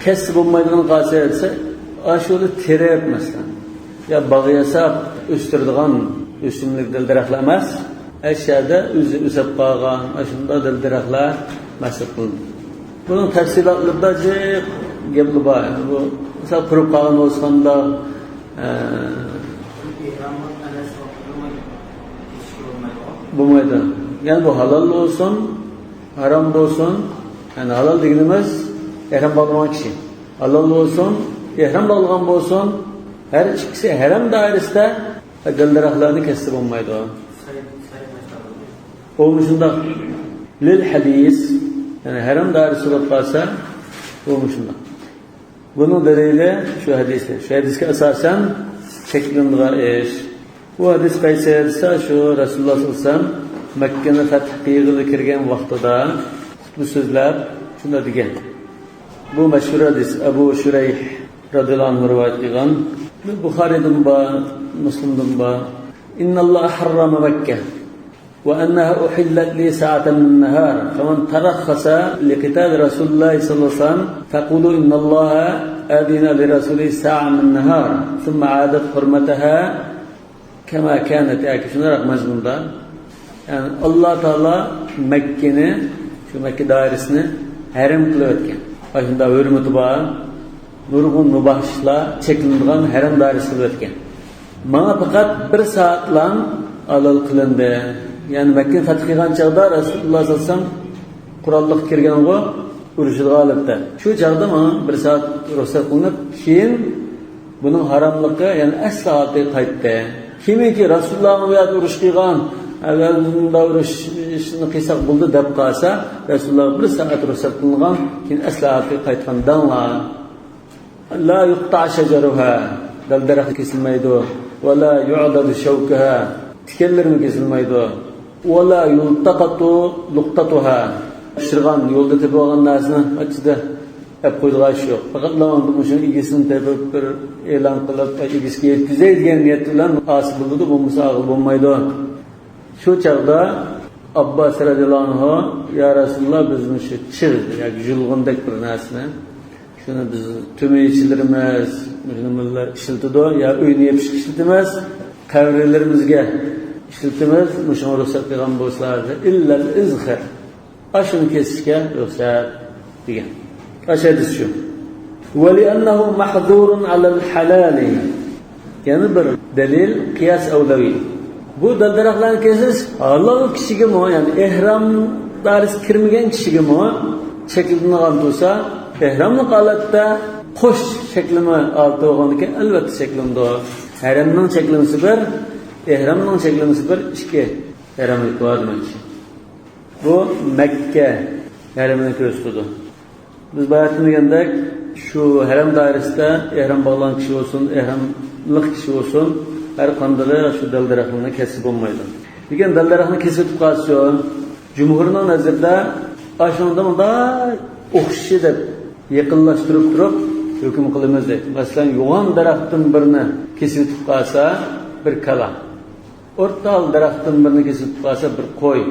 كەسسە بولمايدىغان قالسا دېسە، ئاشۇنى تېرىپ، مەسىلەن، يا باغ ياساپ ئۆستۈرىدىغان ئۆسۈملۈك دەل-دەرەخلەر ئەمەس، ئەشيادا ئۆزى ئۆسۈپ قالغان ئاشۇنداق دەل-دەرەخلەر مەسىلەن قىلىنىدۇ. بۇنىڭ تەپسىلاتلىرىدا جىق گەپلەر بار. يەنى بۇ، مىسال، قۇرۇپ قالغان بولسا قانداق، ئە، بولمايدۇ. يەنى بۇ ھالال بولسۇن، ھارام بولسۇن، يەنى ھالال دېگىنىمىز ئېھرام باغلىغان كىشى. ھالال بولسۇن، ئېھرام باغلىغان بولسۇن، ھەر ئىككىسى ھەرەم دائىرىسىدە دەل-دەرەخلەرنى كەسسە بولمايدۇ. بۇمۇ شۇنداق. لىل ھەدىس، يەنى ھەرەم دائىرىسى بولۇپ قالسا، بۇمۇ شۇنداق. بۇنىڭ دەلىلى شۇ ھەدىس. شۇ ھەدىسكە ئاساسەن چەكلىنىدىغان ئىش. بۇ ھەدىس قايسى دېسە، شۇ رەسۇلۇللاھ سەللەللاھۇ ئەلەيھى ۋەسەللەم مەككىنى فەتھ قىلغىلى كىرگەن ۋاقتىدا خۇتبە سۆزلەپ شۇنداق دېگەن. بۇ مەشھۇر ھەدىس، ئەبۇ شۇرەيھ رەزىيەللاھۇ ئەنھۇ رىۋايەت قىلغان. بۇخارىدىمۇ بار، مۇسلىمدىمۇ بار. إن الله حرم مكة وأنها أحلت لي ساعة من النهار، فمن ترخص لقتال رسول الله صلى الله عليه وسلم فقولوا إن الله أذن لرسوله ساعة من النهار، ثم عادت حرمتها كما كانت. ياكى شۇنداق مەزمۇندا. يەنى ئاللا تائالا مەككىنى، شۇ مەككە دائىرىسىنى ھەرەم قىلىۋەتكەن. ئاشۇنداق ھۆرمىتى بار، نۇرغۇن مۇباھ ئىشلار چەكلىنىدىغان ھەرەم دائىرىسى قىلىۋەتكەن. ماڭا پەقەت بىر سائەتلا ھالال قىلىندى. يەنى مەككىنى فەتھ قىلغان چاغدا رەسۇلۇللاھ سەللەللاھۇ ئەلەيھى ۋەسەللەم قوراللىق كىرگەنغۇ، ئۇرۇشىدىغان ھالەتتە. شۇ چاغدا ماڭا بىر سائەت رۇخسەت قىلىنىپ، كېيىن بۇنىڭ ھاراملىقى، يەنى ئەسلى ھالىتىگە قايتتى. كىمكى رەسۇلۇللاھمۇ بۇ يەردە ئۇرۇش قىلغان، ئەۋەل بۇنداق ئۇرۇشنى قىلساق بولدى دەپ قالسا، رەسۇلۇللاھ بىر سائەت رۇخسەت قىلىنغان، كېيىن ئەسلى ھالىتىگە قايتقان دەڭلار. لا يقطع شجرها، دەل-دەرەخ كېسىلمەيدۇ. ولا يعضد شوكها، تىكەنلىرىمۇ كېسىلمەيدۇ. ولا يلتقط لقطتها، پىشىرغان، يولدا تېپىۋالغان نەرسىنى ئاچچىدا ئەپ قويىدىغان ئىش يوق. پەقەتلا مۇشۇنىڭ ئىگىسىنى تېپىپ، بىر ئېلان قىلىپ، ئىگىسىگە يەتكۈزەي دېگەن نىيەت بىلەن ھاسىل بولىدۇ، بولمىسا ئالغىلى بولمايدۇ. شۇ چاغدا ئابباس رەزىيەللاھۇ ئەنھۇ، يا رەسۇلۇللاھ، بىز مۇشۇ چىغ ياكى يۇلغۇندەك بىر نەرسىنى، شۇنى بىز تۆمۈرچىلىرىمىز، مۇشۇنى مۇشۇلار ئىشلىتىدۇ، يا ئۆينى يېپىشقا ئىشلىتىمىز، قەبرىلىرىمىزگە ئىشلىتىمىز، مۇشۇڭا رۇخسەت قىلغان بولسىلا، إلا الإذخر. ئاشۇنى كېسىشكە رۇخسەت دېگەن. ئاشۇ ھەدىس شۇ. ولأنه محظور على الحلال. يەنە بىر دەلىل، قىياس ئەۋلەۋى. بۇ دەل-دەرەخلەرنى كېسىش ھالال كىشىگىمۇ، يەنى ئېھرام دائىرىسىگە كىرمىگەن كىشىگىمۇ چەكلىنىدىغان تۇرسا، ئېھراملىق ھالەتتە قوش چەكلىمە ھالىتى بولغاندىكىن، ئەلۋەتتە چەكلىنىدۇ. ھەرەمنىڭ چەكلىمىسى بىر، ئېھرامنىڭ چەكلىمىسى بىر، ئىككى ھەرەملىك بار دېمەكچى. بۇ مەككە ھەرىمىنى كۆرسىتىدۇ. بىز باياتىن دېگەندەك، شۇ ھەرەم دائىرىسىدە ئېھرام باغلىغان كىشى بولسۇن، ئېھراملىق كىشى بولسۇن، ھەر قاندىلى شۇ دەل-دەرەخنى كەسسە بولمايدۇ. لېكىن دەل-دەرەخنى كېسىۋېتىپ قالسىچۇ، جۇمھۇرنىڭ نەزىرىدە ئاشۇنىڭدا مۇنداق ئوخشىشى دەپ يېقىنلاشتۇرۇپ تۇرۇپ ھۆكۈم قىلىمىز دەيدۇ. مەسىلەن، يوغان دەرەختىن بىرنى كېسىۋېتىپ قالسا، بىر كالا. ئورتال دەرەختىن بىرنى كېسىپ قالسا بىر قوي،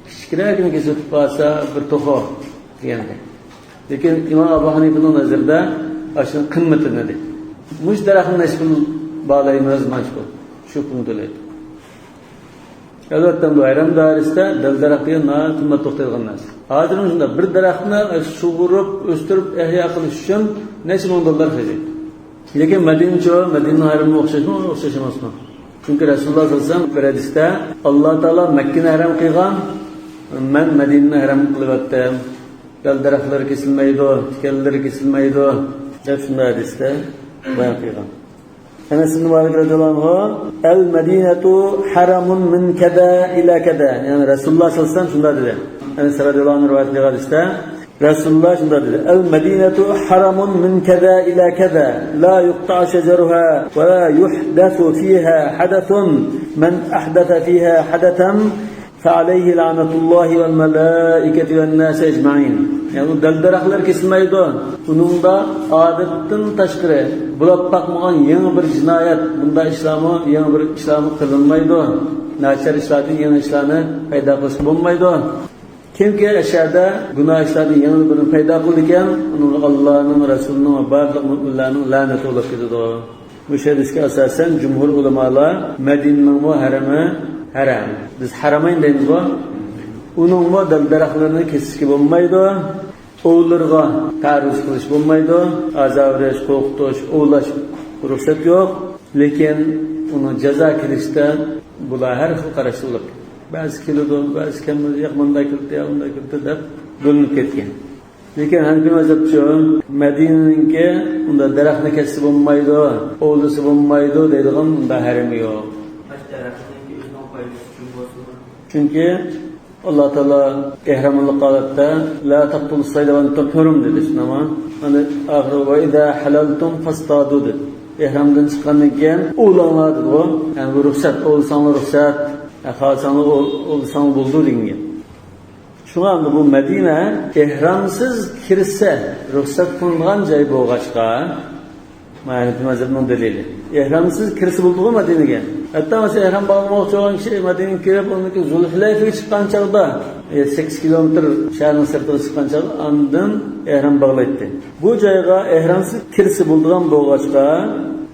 كىچىكرەكنى كېسىپ قالسا بىر توخۇ دېگەندەك. لېكىن ئىمام ئەبۇ ھەنىپىنىڭ نەزىرىدە ئاشۇنىڭ قىممىتىنى دەيدۇ. مۇشۇ دەرەخنى نەچچە پۇل باھالايمىز؟ مانچە پۇل. شۇ پۇلنى تۆلەيدۇ. ئەلۋەتتە، بۇ ھەرەم دائىرىسىدە دەل-دەرەخ دېگەن ناھايىتى قىممەت توختايدىغان نەرسە. ھازىرمۇ شۇنداق بىر دەرەخنى سۇغۇرۇپ، ئۆستۈرۈپ، ئەھيا قىلىش ئۈچۈن نەچچە مىڭ دوللار خەجلەيدۇ. لېكىن مەدىنىچۇ، مەدىنىنىڭ ھەرىمىگە ئوخشاشمۇ؟ ئوخشاش ئەمەسمۇ؟ چۈنكى رەسۇلۇللا سەللەللاھۇ ئەلەيھى ۋەسەللەم بىر ھەدىستە، ئاللا تائالا مەككىنى ھەرەم قىلغان، مەن مەدىنىنى ھەرەم قىلىۋەتتىم. دەل-دەرەخلىرى كېسىلمەيدۇ، تىكەنلىرى كېسىلمەيدۇ، دەپ شۇنداق ھەدىستە بايان قىلغان. ئەنەس ئىبن مالىك رەزىياللاھۇ ئەنھۇ، «ئەل مەدىنەتۇ ھەرەمۇن مىن كەزا ئىلە كەزا.» يەنى رەسۇلۇللا سەللەللاھۇ ئەلەيھى ۋەسەللەم شۇنداق دېدى. ئەنەس رەزىياللاھۇ ئەنھۇ رىۋايەت قىلغان ھەدىستە، رەسۇلۇللا شۇنداق دېدى، «ئەل مەدىنەتۇ ھەرەمۇن مىن كەزا ئىلە كەزا، لا يۇقتەئۇ شەجەرۇھا ۋە لا يۇھدەسۇ فىھا ھەدەسۇن، مەن ئەھدەسە فىھا ھەدەسەن فەئەلەيھى لەئنەتۇللاھى ۋەل مەلائىكەتى ۋەن ناسى ئەجمەئىن.» يەنى ئۇ دەل-دەرەخلەر كېسىلمەيدۇ. ئۇنىڭدا ئادەتتىن تاشقىرى بولۇپ باقمىغان يېڭى بىر جىنايەت، بۇنداق ئىشلارمۇ، يېڭى بىر ئىشلارمۇ قىلىنمايدۇ. ناچار ئىشلاردىن يېڭى ئىشلارنى پەيدا قىلىشقا بولمايدۇ. كىمكى ئەشەدە گۇناھ ئىشلاردىن يېڭى بىرنى پەيدا قىلىدىكەن، ئۇنىڭغا ئاللانىڭ، رەسۇلىنىڭ ۋە بارلىق مۆمىنلەرنىڭ لەنىتى بولۇپ كېتىدۇ. مۇشۇ ھەدىسكە ئاساسەن جۇمھۇر ئۆلىمالار مەدىنىنىڭمۇ ھەرىمى ھەرەم. بىز ھەرەمەين دەيمىزغۇ. ئۇنىڭمۇ دەل-دەرەخلىرىنى كېسىشكە بولمايدۇ. ئوۋلىرىغا تەرۇز قىلىش بولمايدۇ. ئازار بېرىش، قورقۇتۇش، ئوۋلاش رۇخسەت يوق. لېكىن ئۇنىڭ جازا كېلىشىدە بۇلار ھەر خىل قاراشتا بولۇپ، بەزىسى كېلىدۇ، بەزىسى كەلمەيدۇ، ياق مۇنداق كېلىدۇ، يا ئۇنداق كېلىدۇ دەپ بۆلۈنۈپ كەتكەن. لېكىن ھەنىپىي مەزھەپچۇ، مەدىنىنىڭكى ئۇنداق دەرەخنى كەسسە بولمايدۇ، ئوۋلىسا بولمايدۇ دەيدىغان ئۇنداق ھەرىمى يوق. ئاشۇ دەرەخنىڭكى ئۆزىنىڭ پايدىسى ئۈچۈن بولسىمۇ؟ چۈنكى ئاللا تائالا ئېھراملىق ھالەتتە، «لا تقتلوا الصيد وأنتم حرم» دېدى، شۇنداقمۇ؟ ئەنە ئاخىرى، «وإذا حللتم فاصطادوا» دېدى. ئېھرامدىن چىققاندىن كېيىن ئوۋلاڭلار دېدىغۇ. يەنى بۇ رۇخسەت، ئوۋلىساڭلار رۇخسەت، خالىساڭلار ئوۋ-، ئوۋلىساڭلار بولىدۇ دېگەن گەپ. شۇڭا ئەمدى بۇ مەدىنە ئېھرامسىز كىرسە رۇخسەت قىلىنغان جاي بولغاچقا، مانا ھەنىپىي مەزھەپنىڭ دەلىلى. ئېھرامسىز كىرسە بولىدىغۇ مەدىنىگە. ھەتتا مەسىلەن، ئېھرام باغلىماقچى بولغان كىشى مەدىنىگە كىرىپ، ئۇنىڭ كېيىن زۇلھۇلەيفىگە چىققان چاغدا، يەتتە سەككىز كىلومېتىر شەھەرنىڭ سىرتىغا چىققان چاغدا ئاندىن ئېھرام باغلايتتى. بۇ جايغا ئېھرامسىز كىرسە بولىدىغان بولغاچقا،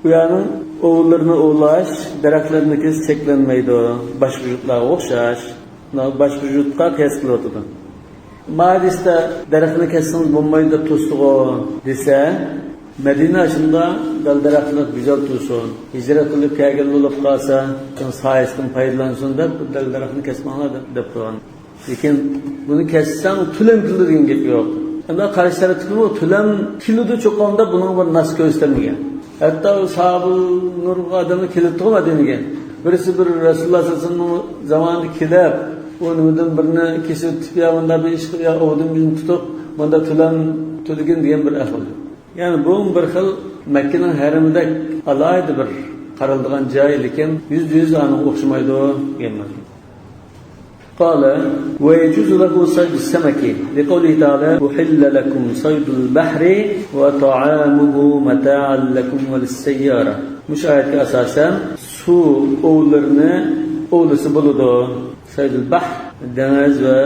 ئۇ يەرنىڭ ئوۋلىرىنى ئوۋلاش، دەرەخلىرىنى كېسىش چەكلەنمەيدۇ. باشقا يۇرتلارغا ئوخشاش. باشقا يۇرتقا قىياس قىلىۋاتىدۇ. ما ھەدىستە دەرەخنى كەسسىڭىز بولمايدۇ دەپ تۇرسىغۇ دېسە، مەدىنە ئاشۇنداق دەل-دەرەخلىك گۈزەل تۇرسۇن، ھىجرەت قىلىپ كەلگەن بولۇپ قالسا، شۇنىڭ سايىسىدىن پايدىلانسۇن دەپ، دەل-دەرەخنى كەسمەڭلار دەپ، دەپ قويغان. لېكىن بۇنى كەسسەڭ تۆلەم كېلىدۇ دېگەن گەپ يوق. ئەمما قارشى تەرەپتىكىمۇ تۆلەم كېلىدۇ چوقۇم دەپ بۇنىڭغا بىر ناس كۆرسىتەلمىگەن. ھەتتا ئۇ ساھابىل نۇرغا ئادەملەر كېلىپتىغۇ مەدىنىگە. بىرسى بىر رەسۇلۇللا سەللەللاھۇ ئەلەيھى ۋەسەللەمنىڭ زامانىدا كېلىپ، ئۇ نېمىدىن بىرنى كېسىۋېتىپ، يا مۇنداق بىر ئىش قىلىپ، يا ئوۋدىن بىرنى تۇتۇپ، مۇنداق تۆلەم تۆلىگەن دېگەن بىر ئەھۋال. يەنى بۇ بىر خىل مەككىنىڭ ھەرىمىدەك ئالاھىدە بىر قارىلىدىغان جاي، لېكىن يۈزدە يۈز ئانىڭغا ئوخشىمايدۇ دېگەن مەزمۇن. قال: «ويجوز له صيد السمك، لقوله تعالى: أحل لكم صيد البحر وطعامه متاعا لكم وللسيارة.» مۇشۇ ئايەتكە ئاساسەن سۇ ئوۋلىرىنى ئوۋلىسا بولىدۇ. سەيدۇل بەھر، دېڭىز ۋە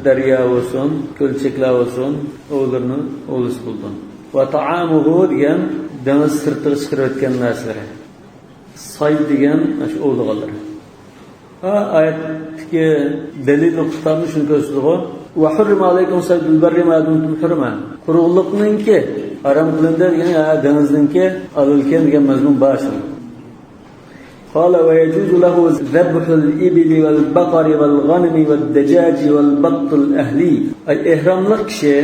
دەريا بولسۇن، كۆلچەكلەر بولسۇن، ئوۋلىرىنى ئوۋلىسا بولىدۇ. ۋە تائامۇھۇ دېگەن دېڭىز سىرتىغا چىقىرىۋەتكەن نەرسىلىرى. سايد دېگەن ئاشۇ ئوۋلىغانلىرى. ھا، ئايەتتىكى دەلىل نۇقتىسىمۇ شۇنى كۆرسىتىدىغۇ. «وحرم عليكم صيد البر ما دمتم حرما.» قۇرۇقلۇقنىڭكى ھارام قىلىندى دېگەن، ھە، دېڭىزنىڭكى ھالال ئىكەن دېگەن مەزمۇن بار شۇ. قال: ويجوز له ذبح الإبل والبقر والغنم والدجاج والبط الأهلي. ئەي ئېھراملىق كىشى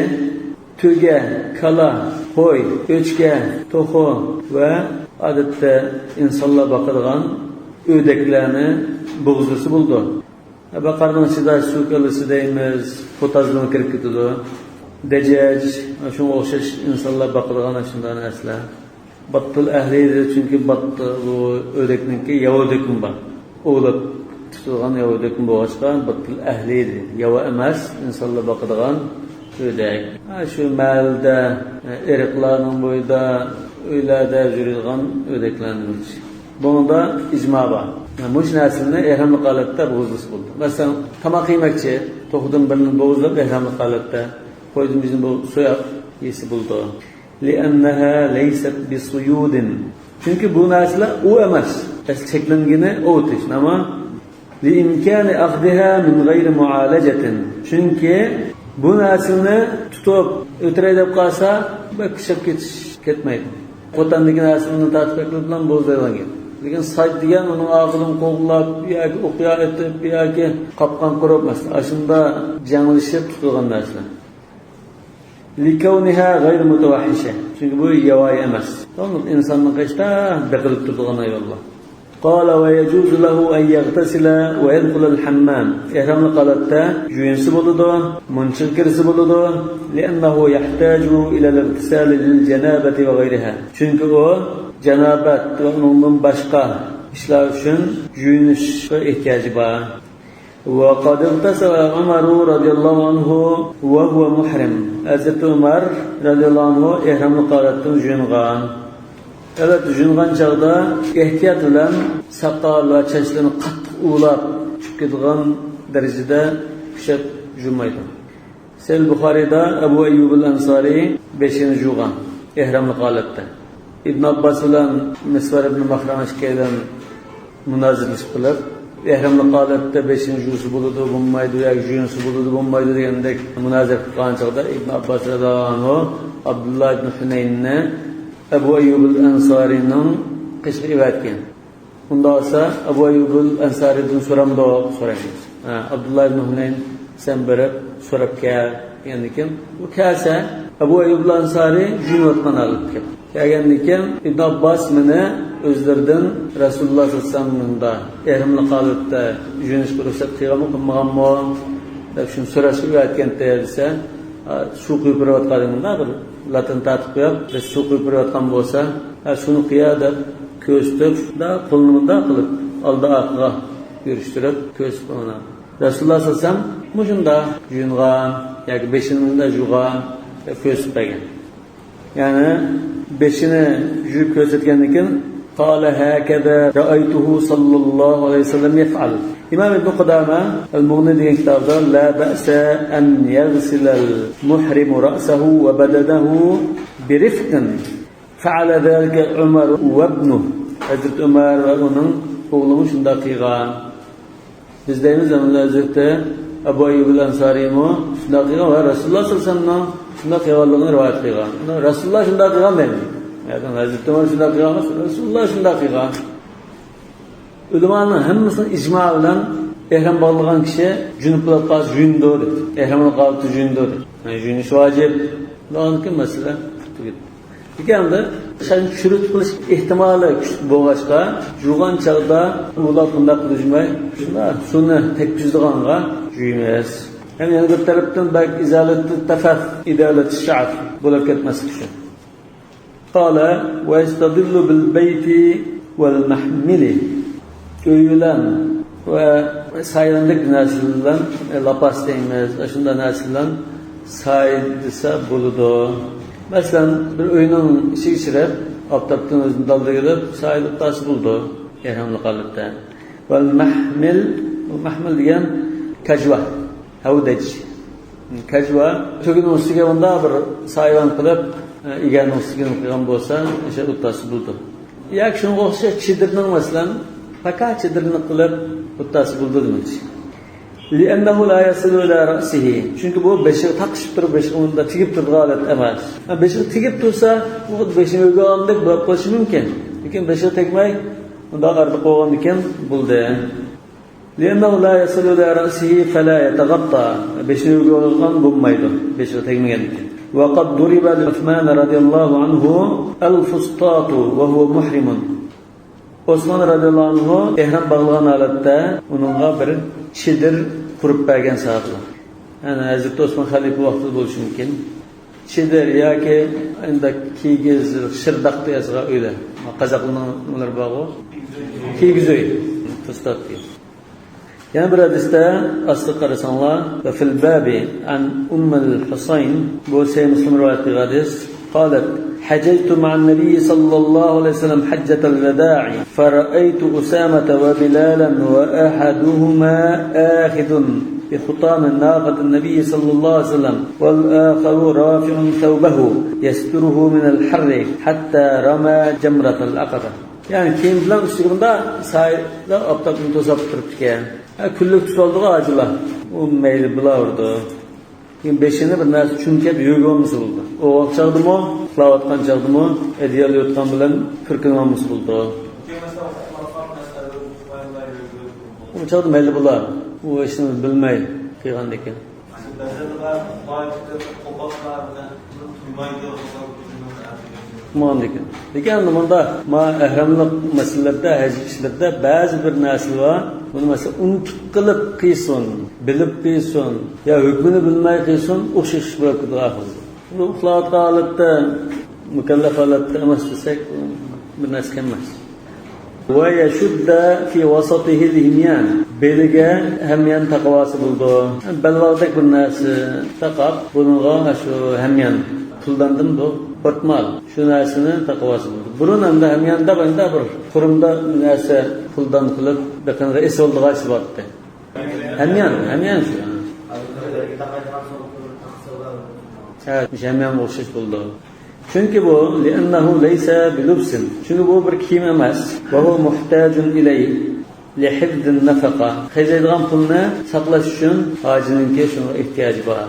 تۆگە، كالا، قوي، ئۆچكە، توخۇ ۋە ئادەتتە ئىنسانلار باقىدىغان ئۆدەكلەرنى بوغۇزلىسا بولىدۇ. بەقەرنىڭ ئىچىدە سۇ كالىسى دەيمىز، پوتازلىرمۇ كىرىپ كېتىدۇ. دەجاج، شۇنىڭغا ئوخشاش ئىنسانلار باقىدىغان شۇنداق نەرسىلەر. باتتىل ئەھلى دېدى، چۈنكى باتتى بۇ ئۆدەكنىڭكى ياۋا ئۆدىكىمۇ بار. ئوۋلاپ تۇتىدىغان ياۋا ئۆدەكمۇ بولغاچقا، باتتىل ئەھلى دېدى. ياۋا ئەمەس، ئىنسانلار باقىدىغان ئۆدەك. ھە، شۇ مەھەللىدە، ئېرىقلارنىڭ بويىدا، ئۆيلەردە يۈرىدىغان ئۆدەكلەرنى بىلىش. بۇنىڭدا ئىجما بار. مۇشۇ نەرسىلەرنى ئېھراملىق ھالەتتە بوغۇزلىسا بولىدۇ. مەسىلەن، تاماق يېمەكچى، توخۇدىن بىرنى بوغۇزلاپ ئېھراملىق ھالەتتە، قويدىن بىرنى بو-، سوياپ يېسە بولىدۇ. لأنها ليست بصيد. چۈنكى بۇ نەرسىلەر ئوۋ ئەمەس. ئەسلى چەكلەنگىنى ئوۋ ئېتىش، ئەمما لإمكان أخذها من غير معالجة. چۈنكى بۇ نەرسىنى تۇتۇپ ئۆتۈرەي دەپ قالسا، بەك پىشىپ كېتىش، كەتمەيدۇ. قوتاندىكى نەرسىنى تارتىپ ئەكېلىپ بىلەن بوغۇزلايدىغان گەپ. لېكىن سايت دېگەن ئۇنىڭ ئارقىدىن قوغلاپ ياكى ئوقيا ئېتىپ ياكى قاپقان قۇرۇپ، مەسىلەن، ئاشۇنداق جەڭلىشىپ تۇتۇلغان نەرسە. لكونها غير متوحشة. چۈنكى بۇ ياۋايى ئەمەس. داۋاملىق ئىنساننىڭ قېشىدا بېقىلىپ تۇرىدىغان ھايۋانلار. قال: ويجوز له أن يغتسل ويدخل الحمام. ئېھراملىق ھالەتتە يۇيۇنسا بولىدۇ، مۇنچىغا كىرسە بولىدۇ. لأنه يحتاج إلى الاغتسال للجنابة وغيرها. چۈنكى ئۇ جانابەت ۋە ئۇنىڭدىن باشقا ئىشلار ئۈچۈن يۇيۇنۇشقا ئېھتىياجى بار. وقد اغتسل عمر رضي الله عنه وهو محرم. ھەزرىتى ئۆمەر رەزىياللاھۇ ئەنھۇ ئېھراملىق ھالەتتە يۇيۇنغان. ئەلۋەتتە، يۇيۇنغان چاغدا ئېھتىيات بىلەن ساقال ۋە چاچلىرىنى قاتتىق ئۇۋىلاپ چۈشۈپ كېتىدىغان دەرىجىدە كۈچەپ يۇمايدۇ. سەھىھ بۇخارىيدا ئەبۇ ئەييۇبۇل ئەنسارى بېشىنى يۇغان، ئېھراملىق ھالەتتە. ئىبن ئابباس بىلەن مىسۋار ئىبن مەخرەم ئىككىيلەن مۇنازىرىلىشىپ قېلىپ، ئېھراملىق ھالەتتە بېشىنى يۇسا بولىدۇ، بولمايدۇ، ياكى يۇيۇنسا بولىدۇ، بولمايدۇ دېگەندەك مۇنازىرە قىلىپ قالغان چاغدا ئىبن ئابباس رەزىياللاھۇ ئەنھۇ ئابدۇللا ئىبن ھۇنەيننى ئەبۇ ئەييۇبۇل ئەنسارىنىڭ قېشىغا ئەۋەتكەن. ئۇنداق بولسا، ئەبۇ ئەييۇبۇل ئەنسارىدىن سورامدۇق؟ سورايمىز. ھە، ئابدۇللا ئىبن ھۇنەين، سەن بېرىپ سوراپ كەل، دېگەندىن كېيىن، ئۇ كەلسە، ئەبۇ ئەييۇبۇل ئەنسارى يۇيۇنۇۋاتقان ھالەتتە كەپتۇ. كەلگەندىن كېيىن، ئىبن ئابباس مېنى ئۆزلىرىدىن رەسۇلۇللا سەللەللاھۇ ئەلەيھى ۋەسەللەمنىڭ ئېھراملىق ھالەتتە يۇيۇنۇشقا رۇخسەت قىلغانمۇ، قىلمىغانمۇ، دەپ شۇنى سوراشقا ئەۋەتكەنتى دېسە، ھە، سۇ قۇيۇپ بېرىۋاتقان، مۇنداق بىر لاتىنى تارتىپ قويۇپ، بىر سۇ قۇيۇپ بېرىۋاتقان بولسا، ھە، سۇنى قۇيا دەپ كۆرسىتىپ، مۇنداق قولىنى مۇنداق قىلىپ، ئالدى ئارقىغا يۈرۈشتۈرۈپ كۆرسىتىپ، مانا رەسۇلۇللا سەللەللاھۇ ئەلەيھى ۋەسەللەم مۇشۇنداق يۇيۇنغان ياكى بېشىنى مۇنداق يۇغان دەپ كۆرسىتىپ بەرگەن. يەنى بېشىنى يۇيۇپ كۆرسەتكەندىن كېيىن، قال: هكذا رأيته صلى الله عليه وسلم يفعل. ئىمام ئىبن قۇدامە ئەل مۇغنى دېگەن كىتابىدا، لا بأس أن يغسل المحرم رأسه وبدنه برفق، فعل ذلك عمر وابنه. ھەزرىتى ئۆمەر ۋە ئۇنىڭ ئوغلىمۇ شۇنداق قىلغان. بىز دەيمىز، ئەمدى ھەزرىتى ئەبۇ ئەييۇبۇل ئەنسارىمۇ شۇنداق قىلغان ۋە رەسۇلۇللا سەللەللاھۇ ئەلەيھى ۋەسەللەمنىڭ شۇنداق قىلغانلىقىنى رىۋايەت قىلغان. رەسۇلۇللا شۇنداق قىلغان دەيمىز. يەنى ھەزرىتى ئۆمەر شۇنداق قىلغان ئەمەس، رەسۇلۇللا شۇنداق قىلغان. ئۆلىمانىڭ ھەممىسىنىڭ ئىجما بىلەن ئېھرام باغلىغان كىشى جۈنۈپ بولۇپ قالسا يۇيۇنىدۇ دېدى. ئېھراملىق ھالەتتە يۇيۇنىدۇ دېدى. يەنى يۇيۇنۇش ۋاجىپ. ئۇنىڭدىن كېيىن مەسىلە تۈگىدى. لېكىن ئەمدى شۇنى چۈشۈرۈپ قىلىش ئېھتىمالى كۈچلۈك بولغاچقا، يۇغان چاغدا ئۇۋىلاپ بۇنداق قىلىشماي، شۇنداق سۇنى تەگكۈزىدىغانغا يۇيىمىز. ھەم يەنە بىر تەرەپتىن بەك ئىزالەتۇ تەفەف، ئىزالەتۇ شەئەف بولۇپ كەتمەسلىك ئۈچۈن. قال: ويستظل بالبيت والمحمل. ئۆي بىلەن ۋە سايىۋاندەك نەرسە بىلەن، لاپاس دەيمىز، ئاشۇنداق نەرسە بىلەن سايىدىسا بولىدۇ. مەسىلەن، بىر ئۆينىڭ ئىچىگە چىرىپ، ئاپتاپتىن ئۆزىنى دالدىغا ئېلىپ، سايىدا ئولتۇرسا بولىدۇ، ئېھراملىق ھالەتتە. ۋەل مەھمىل، بۇ مەھمىل دېگەن كاجۋا، ھەۋدەج. كاجۋا، تۆگىنىڭ ئۈستىگە مۇنداق بىر سايىۋان قىلىپ، ئىگەننىڭ ئۈستىگە قىلغان بولسا، ئاشۇ ئولتۇرسا بولىدۇ. ياكى شۇنىڭغا ئوخشاش چېدىرنىڭ، مەسىلەن، پاكا چېدىرنى قىلىپ ئولتۇرسا بولىدۇ دېمەكچى. لأنه لا يصل إلى رأسه. چۈنكى بۇ بېشىغا تاقىشىپ تۇرۇپ، بېشىغا مۇنداق تېگىپ تۇرىدىغان ھالەت ئەمەس. ھە، بېشىغا تېگىپ تۇرسا، بۇ خۇددى بېشىنى ئۆگۈپ ئالغاندەك بولۇپ قېلىشى مۇمكىن. لېكىن بېشىغا تەگمەي، ئۇنداق ئارىدا قويغاندىكىن بولدى. لأنه لا يصل إلى رأسه فلا يتغطى. بېشىنى يۆگەپ ئالغان بولمايدۇ، بېشىغا تەگمىگەندىكىن. وقد ضرب لعثمان رضي الله عنه الفسطاط وهو محرم. ئوسمان رەزىياللاھۇ ئەنھۇ ئېھرام باغلىغان ھالەتتە ئۇنىڭغا بىر چېدىر قۇرۇپ بەرگەن ساھابىلەر. يەنى ھەزرىتى ئوسمان خەلىپە ۋاقتىدا بولۇشى مۇمكىن. چېدىر ياكى ئەندەك كىگىز، شىرداق دېيەسىغا ئۆيدە. قازاقلارنىڭ نېمىلىرى بارغۇ. كىگىز ئۆي. فۇستات دېگەن. يەنە بىر ھەدىستە ئاستىغا قارىساڭلار، وفي الباب عن أم الحصين، بۇ سەھىھ مۇسلىم رىۋايەت قىلغان ھەدىس. قالت: حججت مع النبي صلى الله عليه وسلم حجة الوداع، فرأيت أسامة وبلالا وأحدهما آخذ بخطام ناقة النبي صلى الله عليه وسلم، والآخر رافع ثوبه يستره من الحر حتى رمى جمرة العقبة. يەنى كىيىم بىلەن ئۈستىگە مۇنداق سايىدا ئاپتاپنى توساپ تۇرۇپتىكەن. ھە، كۈنلۈك تۇتۇۋالدىغۇ ھاجىلار. ئۇ مەيلى بىلاۋېرىدۇ. كېيىن بېشىنى بىر نەرسە چۈمكەپ يۆگىۋالمىسا بولىدۇ. ئۇ ۋاقىت چاغدىمۇ، ئۇخلاۋاتقان چاغدىمۇ ئەدىيال يوتقان بىلەن پۈركىنىۋالمىسا بولىدۇ. ئۇ چاغدا مەيلى بولا. ئۇ ھېچنېمە بىلمەي قىلغاندىكىن. ماڭىدىكىن. لېكىن ئەمدى مۇندا، ما ئەھراملىق مەسىلىلەردە، ھەج ئىشلىرىدا بەزى بىر نەرسىلەر بار. بۇنى مەسىلەن ئۇنتۇپ قېلىپ قىلسۇن، بىلىپ قىلسۇن، يا ھۆكمىنى بىلمەي قىلسۇن، ئوخشاش بولۇپ كېتىدۇ ئاخىرىدا. بۇ ئۇخلاۋاتقان ھالەتتە، مۇكەللەپ ھالەتتە ئەمەس دېسەك، بىر نەرسە ئەمەس. ويشد في وسطه الهميان. بېلىگە ھەميان تاقىۋالسا بولىدۇ. بەلباغدەك بىر نەرسە تاقاپ، بۇنىڭغا شۇ ھەميان، پۇلدان دېمىدۇ، پورتمال. شۇ نەرسىنى تاقىۋالسا بولىدۇ. بۇرۇن ئەمدى ھەميان دەپ، ئەمدى بىر قۇرۇمدا نەرسە پۇلدان قىلىپ، بېقىنغا ئېسىۋالىدىغان ئىشى بارتتى. ھەميان، ھەميان شۇ. ھە، مۇشۇ ھەميانغا ئوخشاش بولىدۇ. چۈنكى بۇ، لأنه ليس بلبس. چۈنكى بۇ بىر كىيىم ئەمەس. وهو محتاج إليه لحفظ النفقة. خەجلەيدىغان پۇلنى ساقلاش ئۈچۈن ھاجىنىڭكى شۇنىڭغا ئېھتىياجى بار.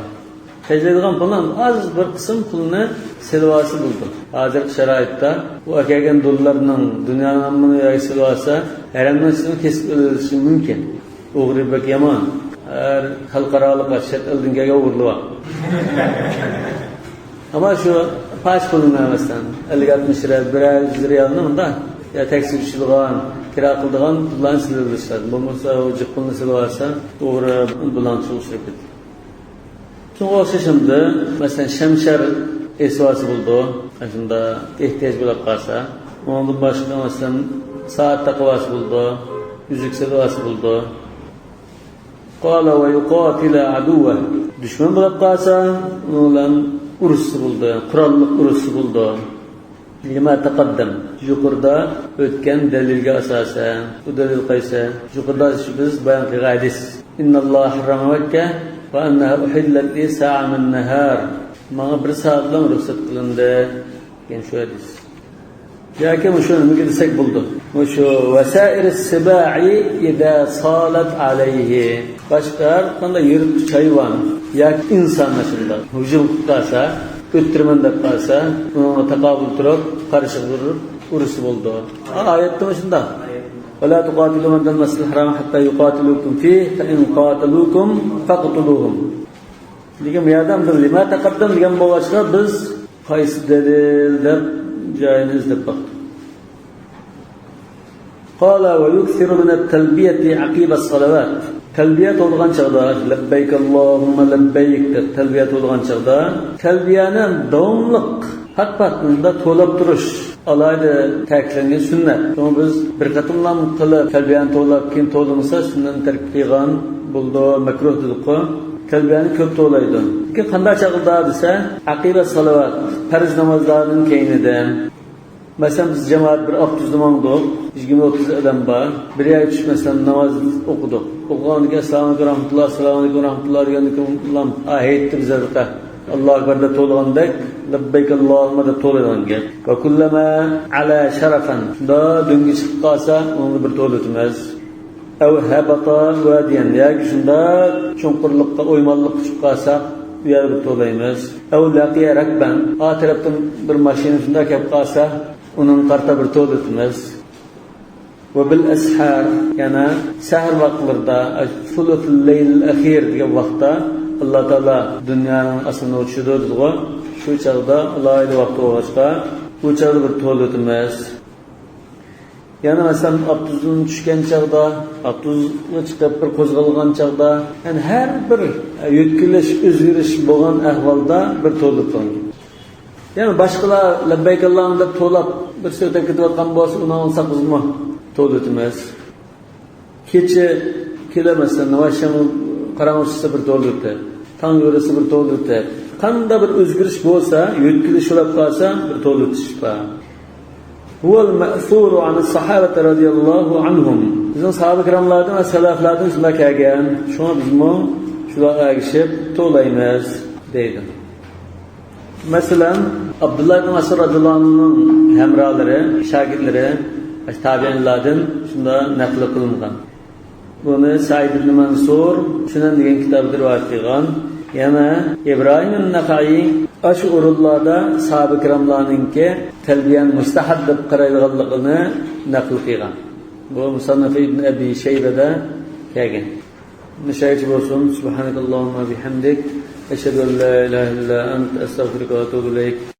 خەجلەيدىغان پۇلنى ئاز بىر قىسىم پۇلنى سېلىۋالسا بولىدۇ. ھازىرقى شارائىتتا ئۇ ئەكەلگەن دوللارنىڭ، دۇنيانىڭ ھەممىنى يەرگە سېلىۋالسا، ھەرەمنىڭ ئىچىدىن كېسىپ ئېلىنىشى مۇمكىن. ئوغرى بەك يامان. ھەر خەلقئارالىق، چەت ئەلدىن كەلگەن ئوغرىلار بار. ئەمما شۇ پاچ پۇلىنى، مەسىلەن، ئەللىك ئاتمىش رىيال، بىرەر يۈز رىيالنى مۇنداق، يا تاكسىغا چۈشىدىغان، كىرا قىلىدىغان پۇللارنى سېلىۋېلىشلار. بولمىسا ئۇ جىق پۇلنى سېلىۋالسا، ئوغرى بۇلاڭچىغا ئۇچراپ كېتىدۇ. شۇنىڭغا ئوخشاش ئەمدى، مەسىلەن، شەمشەر ئېسىۋالسا بولىدۇ. ئاشۇنداق ئېھتىياج بولۇپ قالسا. ئۇنىڭدىن باشقا، مەسىلەن، سائەت تاقىۋالسا بولىدۇ. ئۈزۈك سېلىۋالسا بولىدۇ. قال ويقاتل عدوه. دۈشمەن بولۇپ قالسا، ئۇنىڭ بىلەن ئۇرۇشسا بولىدۇ، قوراللىق ئۇرۇشسا بولىدۇ. لما تقدم. يۇقىرىدا ئۆتكەن دەلىلگە ئاساسەن. بۇ دەلىل قايسى؟ يۇقىرىدا بىز بايان قىلغان ھەدىس. إن الله حرم مكة وأنها أحلت لي ساعة من نهار. ماڭا بىر سائەتلا رۇخسەت قىلىندى دېگەن شۇ ھەدىس. ياكى مۇشۇ نېمىگە دېسەك بولىدۇ. مۇشۇ وسائر السباع إذا صالت عليه. باشقا ھەر قانداق يىرتقۇچ ھايۋان ياكى ئىنسان ئاشۇنداق ھۇجۇم قىلىپ قالسا، ئۆلتۈرىمەن دەپ قالسا، ئۇنىڭغا تاقابىل تۇرۇپ، قارشى تۇرۇپ ئۇرۇشسا بولىدۇ. ھا، ئايەتتىمۇ شۇنداق. ولا تقاتلوا من المسجد الحرام حتى يقاتلوكم فيه فإن قاتلوكم فاقتلوهم. لېكىن بۇ يەردە لما تقدم دېگەن بولغاچقا، بىز قايسى دەلىل دەپ جايىنى ئىزدەپ باقتۇق. قال ويكثر من التلبية عقب الصلوات. تەلبىيە توۋلىغان چاغدا، لبيك اللهم لبيك دەپ تەلبىيە توۋلىغان چاغدا، تەلبىيەنى داۋاملىق پات-پات مۇنداق توۋلاپ تۇرۇش ئالاھىدە تەكىتلەنگەن سۈننەت. شۇڭا بىز بىر قېتىملا قىلىپ، تەلبىيەنى توۋلاپ، كېيىن توۋلىمىسا، سۈننەتنى تەرك قىلغان بولىدۇ، مەكرۇھ دېدۇققۇ. تەلبىيەنى كۆپ توۋلايدۇ. لېكىن قانداق چاغدا دېسە، عقب الصلوات، پەرز نامازلاردىن كەينىدە. مەسىلەن، بىز جامائەت بىر ئاپتوبۇستا ماڭدۇق، يىگىرمە ئوتتۇز ئادەم بار. بىر يەرگە چۈشۈپ، مەسىلەن، ناماز ئوقۇدۇق. ئوقۇغاندىن كېيىن، ئەسسالامۇئەلەيكۇم رەھمەتۇللا، ئەسسالامۇئەلەيكۇم رەھمەتۇللا دېگەندىن كېيىن، ئاللا ھېيتتى بىزلەرگە. ئاللاھۇ ئەكبەر دەپ توۋلىغاندەك، لەببەيك ئاللاھۇممە دەپ توۋلايدىغان گەپ. ۋە كۇللەما ئەلا شەرەفەن. شۇنداق دۆڭگە چىقىپ قالسا، ئۇنىڭدا بىر توۋلىتىمىز. ئەۋ ھەبەتە ۋادىيەن، ياكى شۇنداق چوڭقۇرلۇققا، ئويمانلىققا چۈشۈپ قالساق، ئۇ يەردە بىر توۋلايمىز. ئەۋ لەقىيە رەكبەن، ئا تەرەپتىن بىر ماشىنا شۇنداق كەپ قالسا، ئۇنىڭغا قارىتا بىر توۋلىتىمىز. ۋە بىل ئەسھار، يەنە سەھەر ۋاقىتلىرىدا، سۇلۇسۇل لەيلىل ئەخىر دېگەن ۋاقىتتا ئاللا تائالا دۇنيانىڭ ئاستىنى ئوچىدۇ دېدىغۇ. شۇ چاغدا ئالاھىدە ۋاقىت بولغاچقا، بۇ چاغدا بىر تولىتىمىز. يەنە مەسىلەن، ئاپتوبۇستىن چۈشكەن چاغدا، ئاپتوبۇسقا چىقىپ بىر قوزغالغان چاغدا، يەنى ھەر بىر يۆتكىلىش، ئۆزگىرىش بولغان ئەھۋالدا بىر تولىتىڭ. يەنى باشقىلار لەببەيك ئاللاھۇممە دەپ توۋلاپ، بىرسى ئۆتۈپ كېتىۋاتقان بولسا، ئۇنى ئاڭلىساق بىزمۇ توۋلىتىمىز. كېچە كېلە مەسىلەن، ناۋاز شامال قاراڭغۇ چۈشسە بىر توۋلىتىپ، تاڭ يورۇسا بىر توۋلىتىپ. قانداق بىر ئۆزگىرىش بولسا، يۆتكىلىش بولۇپ قالسا، بىر توۋلىتىش بار. ھۇۋەل مەسۇرۇ ئەنىس سەھابەتى رەزىيەللاھۇ ئەنھۇم. بىزنىڭ ساھابە كىراملاردىن ۋە سەلەفلەردىن شۇنداق كەلگەن. شۇڭا بىزمۇ شۇلارغا ئەگىشىپ توۋلايمىز، دەيدۇ. مەسىلەن، ئابدۇللا ئىبن مەسئۇد رەزىيەللاھۇ ئەنھۇنىڭ ھەمراھلىرى، شاگىرتلىرى، تابىئىنلاردىن شۇنداق نەقىل قىلىنغان. بۇنى سەئىد ئىبن مەنسۇر سۈنەن دېگەن كىتابىدا رىۋايەت قىلغان. يەنە ئىبراھىم نەخەئىي ئاشۇ ئورۇنلاردا ساھابە كىراملارنىڭكى تەلبىيەنى مۇستەھەب دەپ قارايدىغانلىقىنى نەقىل قىلغان. بۇ مۇسەننەف ئىبن ئەبى شەيبەدە كەلگەن. مۇشۇ يەرگىچە بولسۇن. سۇبھانەكەللاھۇممە بىھەمدىك. ئەشھەدۇ ئەن لا ئىلاھە ئىللا ئەنت، ئەستەغفىرۇكە ۋە ئەتۇبۇ ئىلەيك.